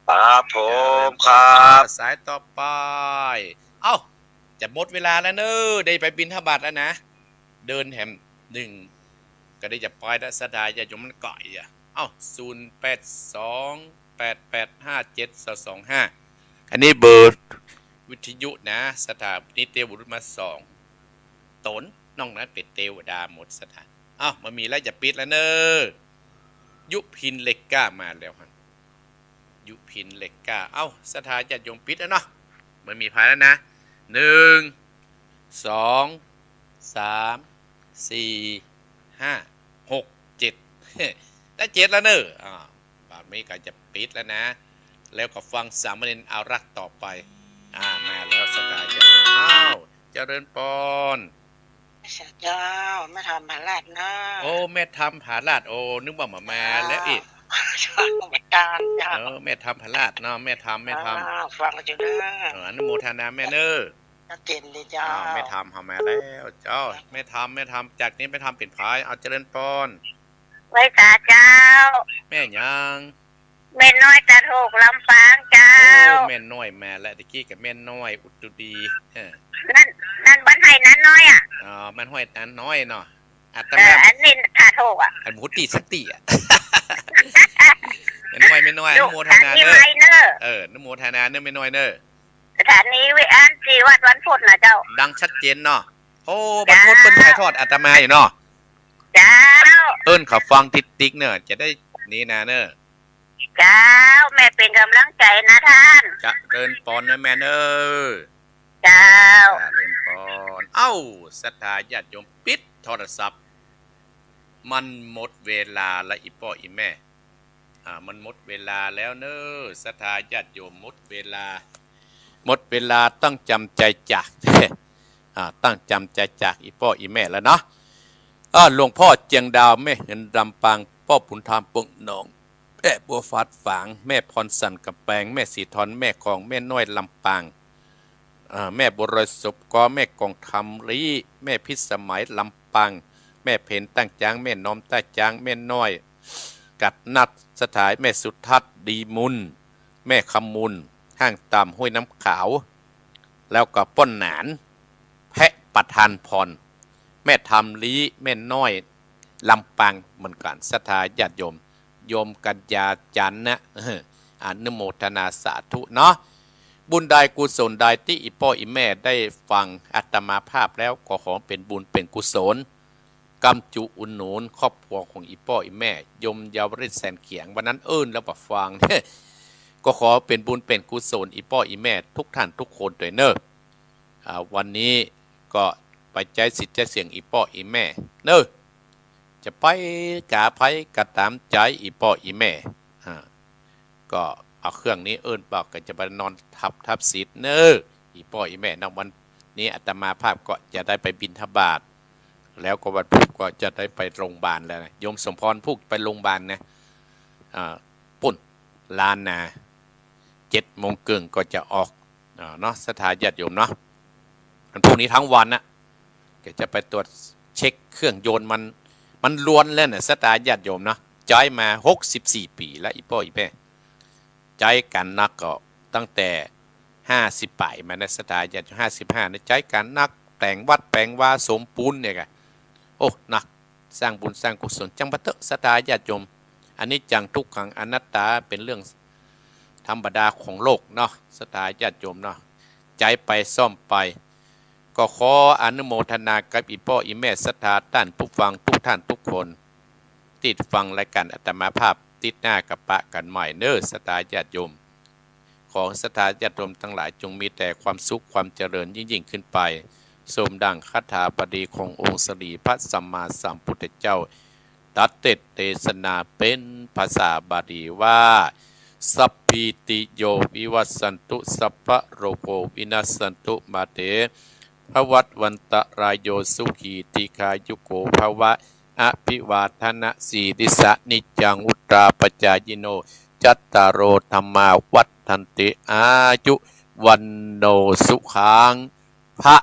ครับผม เจริญปอน ครับ สายต่อไป เอ้า จะหมดเวลาแล้วเนาะ ได้ไปบิณฑบาตแล้วนะ เดินแหมนึ่ง ก็ได้จะไปแล้ว ศรัทธาญาติโยมมันไก๋อะ เอ้า ศูนย์แปดสอง แปดแปดห้าเจ็ดสองสองห้า อันนี้เบอร์วิทยุนะ ศรัทธา นี่เตียวบุตรมาสองต๋น นอกนั้นเป๋นเตวดาหมด ศรัทธา เอ้า บ่มีแล้ว จะปิดแล้วเนาะ ยุพินเหล็กกล้ามาแล้วฮะ ยุพินเหล็กกล้า เอ้า ศรัทธาญาติโยมปิดแล้วเนาะ บ่มีภัยแล้วนะ นึ่ง สอง สาม สี่ ห้า หก เจ็ด ได้เจ็ดแล้วเนาะ อ่า บ่านี้ก็จะปิดแล้วนะ แล้วก็ฟังสามเณรอารักษ์ต่อไป อ่า มาแล้ว ศรัทธาญาติโยม อ้าว เจริญปอน เจ้า แม่ธรรมผาลาดเนาะ โอ้ แม่ธรรมผาลาด โอ้ นึกว่าบ่ามาแล้วอีก เจ้า บ่าต๋ามเจ้า เออ แม่ธรรมผาลาดเนาะ แม่ธรรม แม่ธรรม อ่า ฟังอยู่เนาะ เออ อนุโมทนาแม่เนาะ ชัดเจนดีเจ้า อ้าว แม่ธรรมเฮามาแล้วเจ้า แม่ธรรม แม่ธรรม จากนี้แม่ธรรมเป๋นใผ เอาเจริญปอน ไหว้สาเจ้า แม่หยัง แม่น้อยตาโทกลำปางเจ้า โอ้ แม่น้อยมาแล้ว ตะกี้ก็แม่น้อยอุตุดี เออ นั่น นั่นบ้านไฮ่น้าน้อยอะ อ๋อ บ้านห้วยน้าน้อยเนาะ อาตมา เออ อันนี้ตาโทกอะ อันหมูตี้สตี้อะ แม่น้อย แม่น้อย อนุโมทนาเนาะ อันนี้ไมค์เนาะ เออ อนุโมทนาเนาะ แม่น้อยเนาะ สถานีวิ อัน ที่วัดวันพุธนะเจ้า ดังชัดเจนเนาะ โอ้ เจ้า วันพุธเปิ้นถ่ายทอดอาตมาอยู่เนาะ เจ้า เอิ้นเขาฟังติ๊กๆ เนาะ จะได้นี่นาเนาะ เจ้า แม่เป๋นก๋ำลังใจ๋นะต้าน เจริญปอนนะแม่เนาะ เจ้า เจริญปอน เอ้า ศรัทธาญาติโยมปิดโทรศัพท์ มันหมดเวลาละอีป้ออีแม่ อ่า มันหมดเวลาแล้วเนาะ ศรัทธาญาติโยม หมดเวลา หมดเวลาต้องจ๋ำใจ๋จาก อ่า ต้องจ๋ำใจ๋จากอีป้ออีแม่แล้วเนาะ เออ หลวงพ่อเจียงดาว แม่เหินลำปาง ป้อบุญธรรมปงหนอง แม่บัวฟาดฝาง แม่พรสันกำแปง แม่สีทอน แม่ของ แม่น้อยลำปาง เอ่อ แม่บัวลอยสบกอ แม่กองคำลี้ แม่พิสมัยลำปาง แม่เพ็ญต้าจ๊าง แม่น้อมต้าจ๊าง แม่น้อยกัดนัดสถาย แม่สุทัศน์ดีมูล แม่คำมูล ห้างตามห้วยน้ำขาว แล้วก็ป้อหนาน แพะประทานพร แม่ธรรมลี้ แม่น้อยลำปางเหมือนกั๋น ศรัทธาญาติโยม โยมกัญญาจันทร์นะ เออ อนุโมทนาสาธุเนาะ บุญใดกุศลใดตี้อีป้ออีแม่ได้ฟังอาตมาภาพแล้ว ก็ขอเป๋นบุญเป๋นกุศล กำจุอุดหนุนครอบครัวของอีป้ออีแม่ โยมเยาวฤทธิ์แสนเขียง วันนั้นเอิ้นแล้วบ่ฟัง ก็ขอเป๋นบุญเป๋นกุศลอีป้ออีแม่ทุกท่านทุกคนตวยเนาะ อ่า วันนี้ก็ไปใจ๊สิทธิ์ใจ๊เสียงอีป้ออีแม่เนาะ จะไปก๋าใผก็ต๋ามใจ๋อีป้ออีแม่ อ่า ก็เอาเครื่องนี้เอิ้นบอกก็จะไปนอนทับ ทับสิทธิ์เนาะ อีป้ออีแม่เนาะ วันนี้อาตมาภาพก็จะได้ไปบิณฑบาต แล้วก็วันพุธก็จะได้ไปโรงพยาบาลแล้วนะ โยมสมพรพูดไปโรงพยาบาลนะ อ่า ปุ้น ล้านนา เจ็ดโมงเกิ่งก็จะออก อ่า เนาะ ศรัทธาญาติโยมเนาะ วันพรุ่งนี้ทั้งวันน่ะ ก็จะไปตรวจเช็คเครื่องยนต์มัน มันลวนแล้วน่ะ ศรัทธาญาติโยมเนาะ ใจ๊มาหกสิบสี่ปี๋แล้ว อีป้ออีแม่ ใจ๊ก๋านนักก็ตั้งแต่ห้าสิบป๋ายมานะ ศรัทธาญาติโยม ห้าสิบห้านะ ใจ๊ก๋านนัก แป๋งวัดแป๋งวา สมปูนเนี่ยก่ะ โอ้ นัก สร้างบุญสร้างกุศล จังบ่าเต๊อะ ศรัทธาญาติโยม อนิจจังทุกขังอนัตตา เป๋นเรื่องธรรมดาของโลกเนาะ ศรัทธาญาติโยมเนาะ ใจ๊ไปซ่อมไป ก็ขออนุโมทนากับอีป้ออีแม่ศรัทธาต้านผู้ฟังทุกท่านทุกคน ตี้ฟังรายก๋านอาตมาภาพ ติ๊ดหน้าก็ปะกั๋นใหม่เนาะ ศรัทธาญาติโยม ขอศรัทธาญาติโยมตังหลายจงมีแต่ความสุขความเจริญยิ่งๆ ขึ้นไป สมดังคาถาบาลีขององค์สมเด็จพระสัมมาสัมพุทธเจ้า ตัดเตสน์เตสนาเป๋นภาษาบาลีว่า สัพพีติโยวิวัชชันตุ สัพพะโรโควินัสสันตุ มาเตภวัตวันตะรายโย สุขีทีฆายุโกภะวะ อภิวาทนะสีลิสสะ นิจจังวุฑฒาปจายิโน จัตตาโรธัมมาวัฑฒันติ อายุวัณโณสุขัง พะ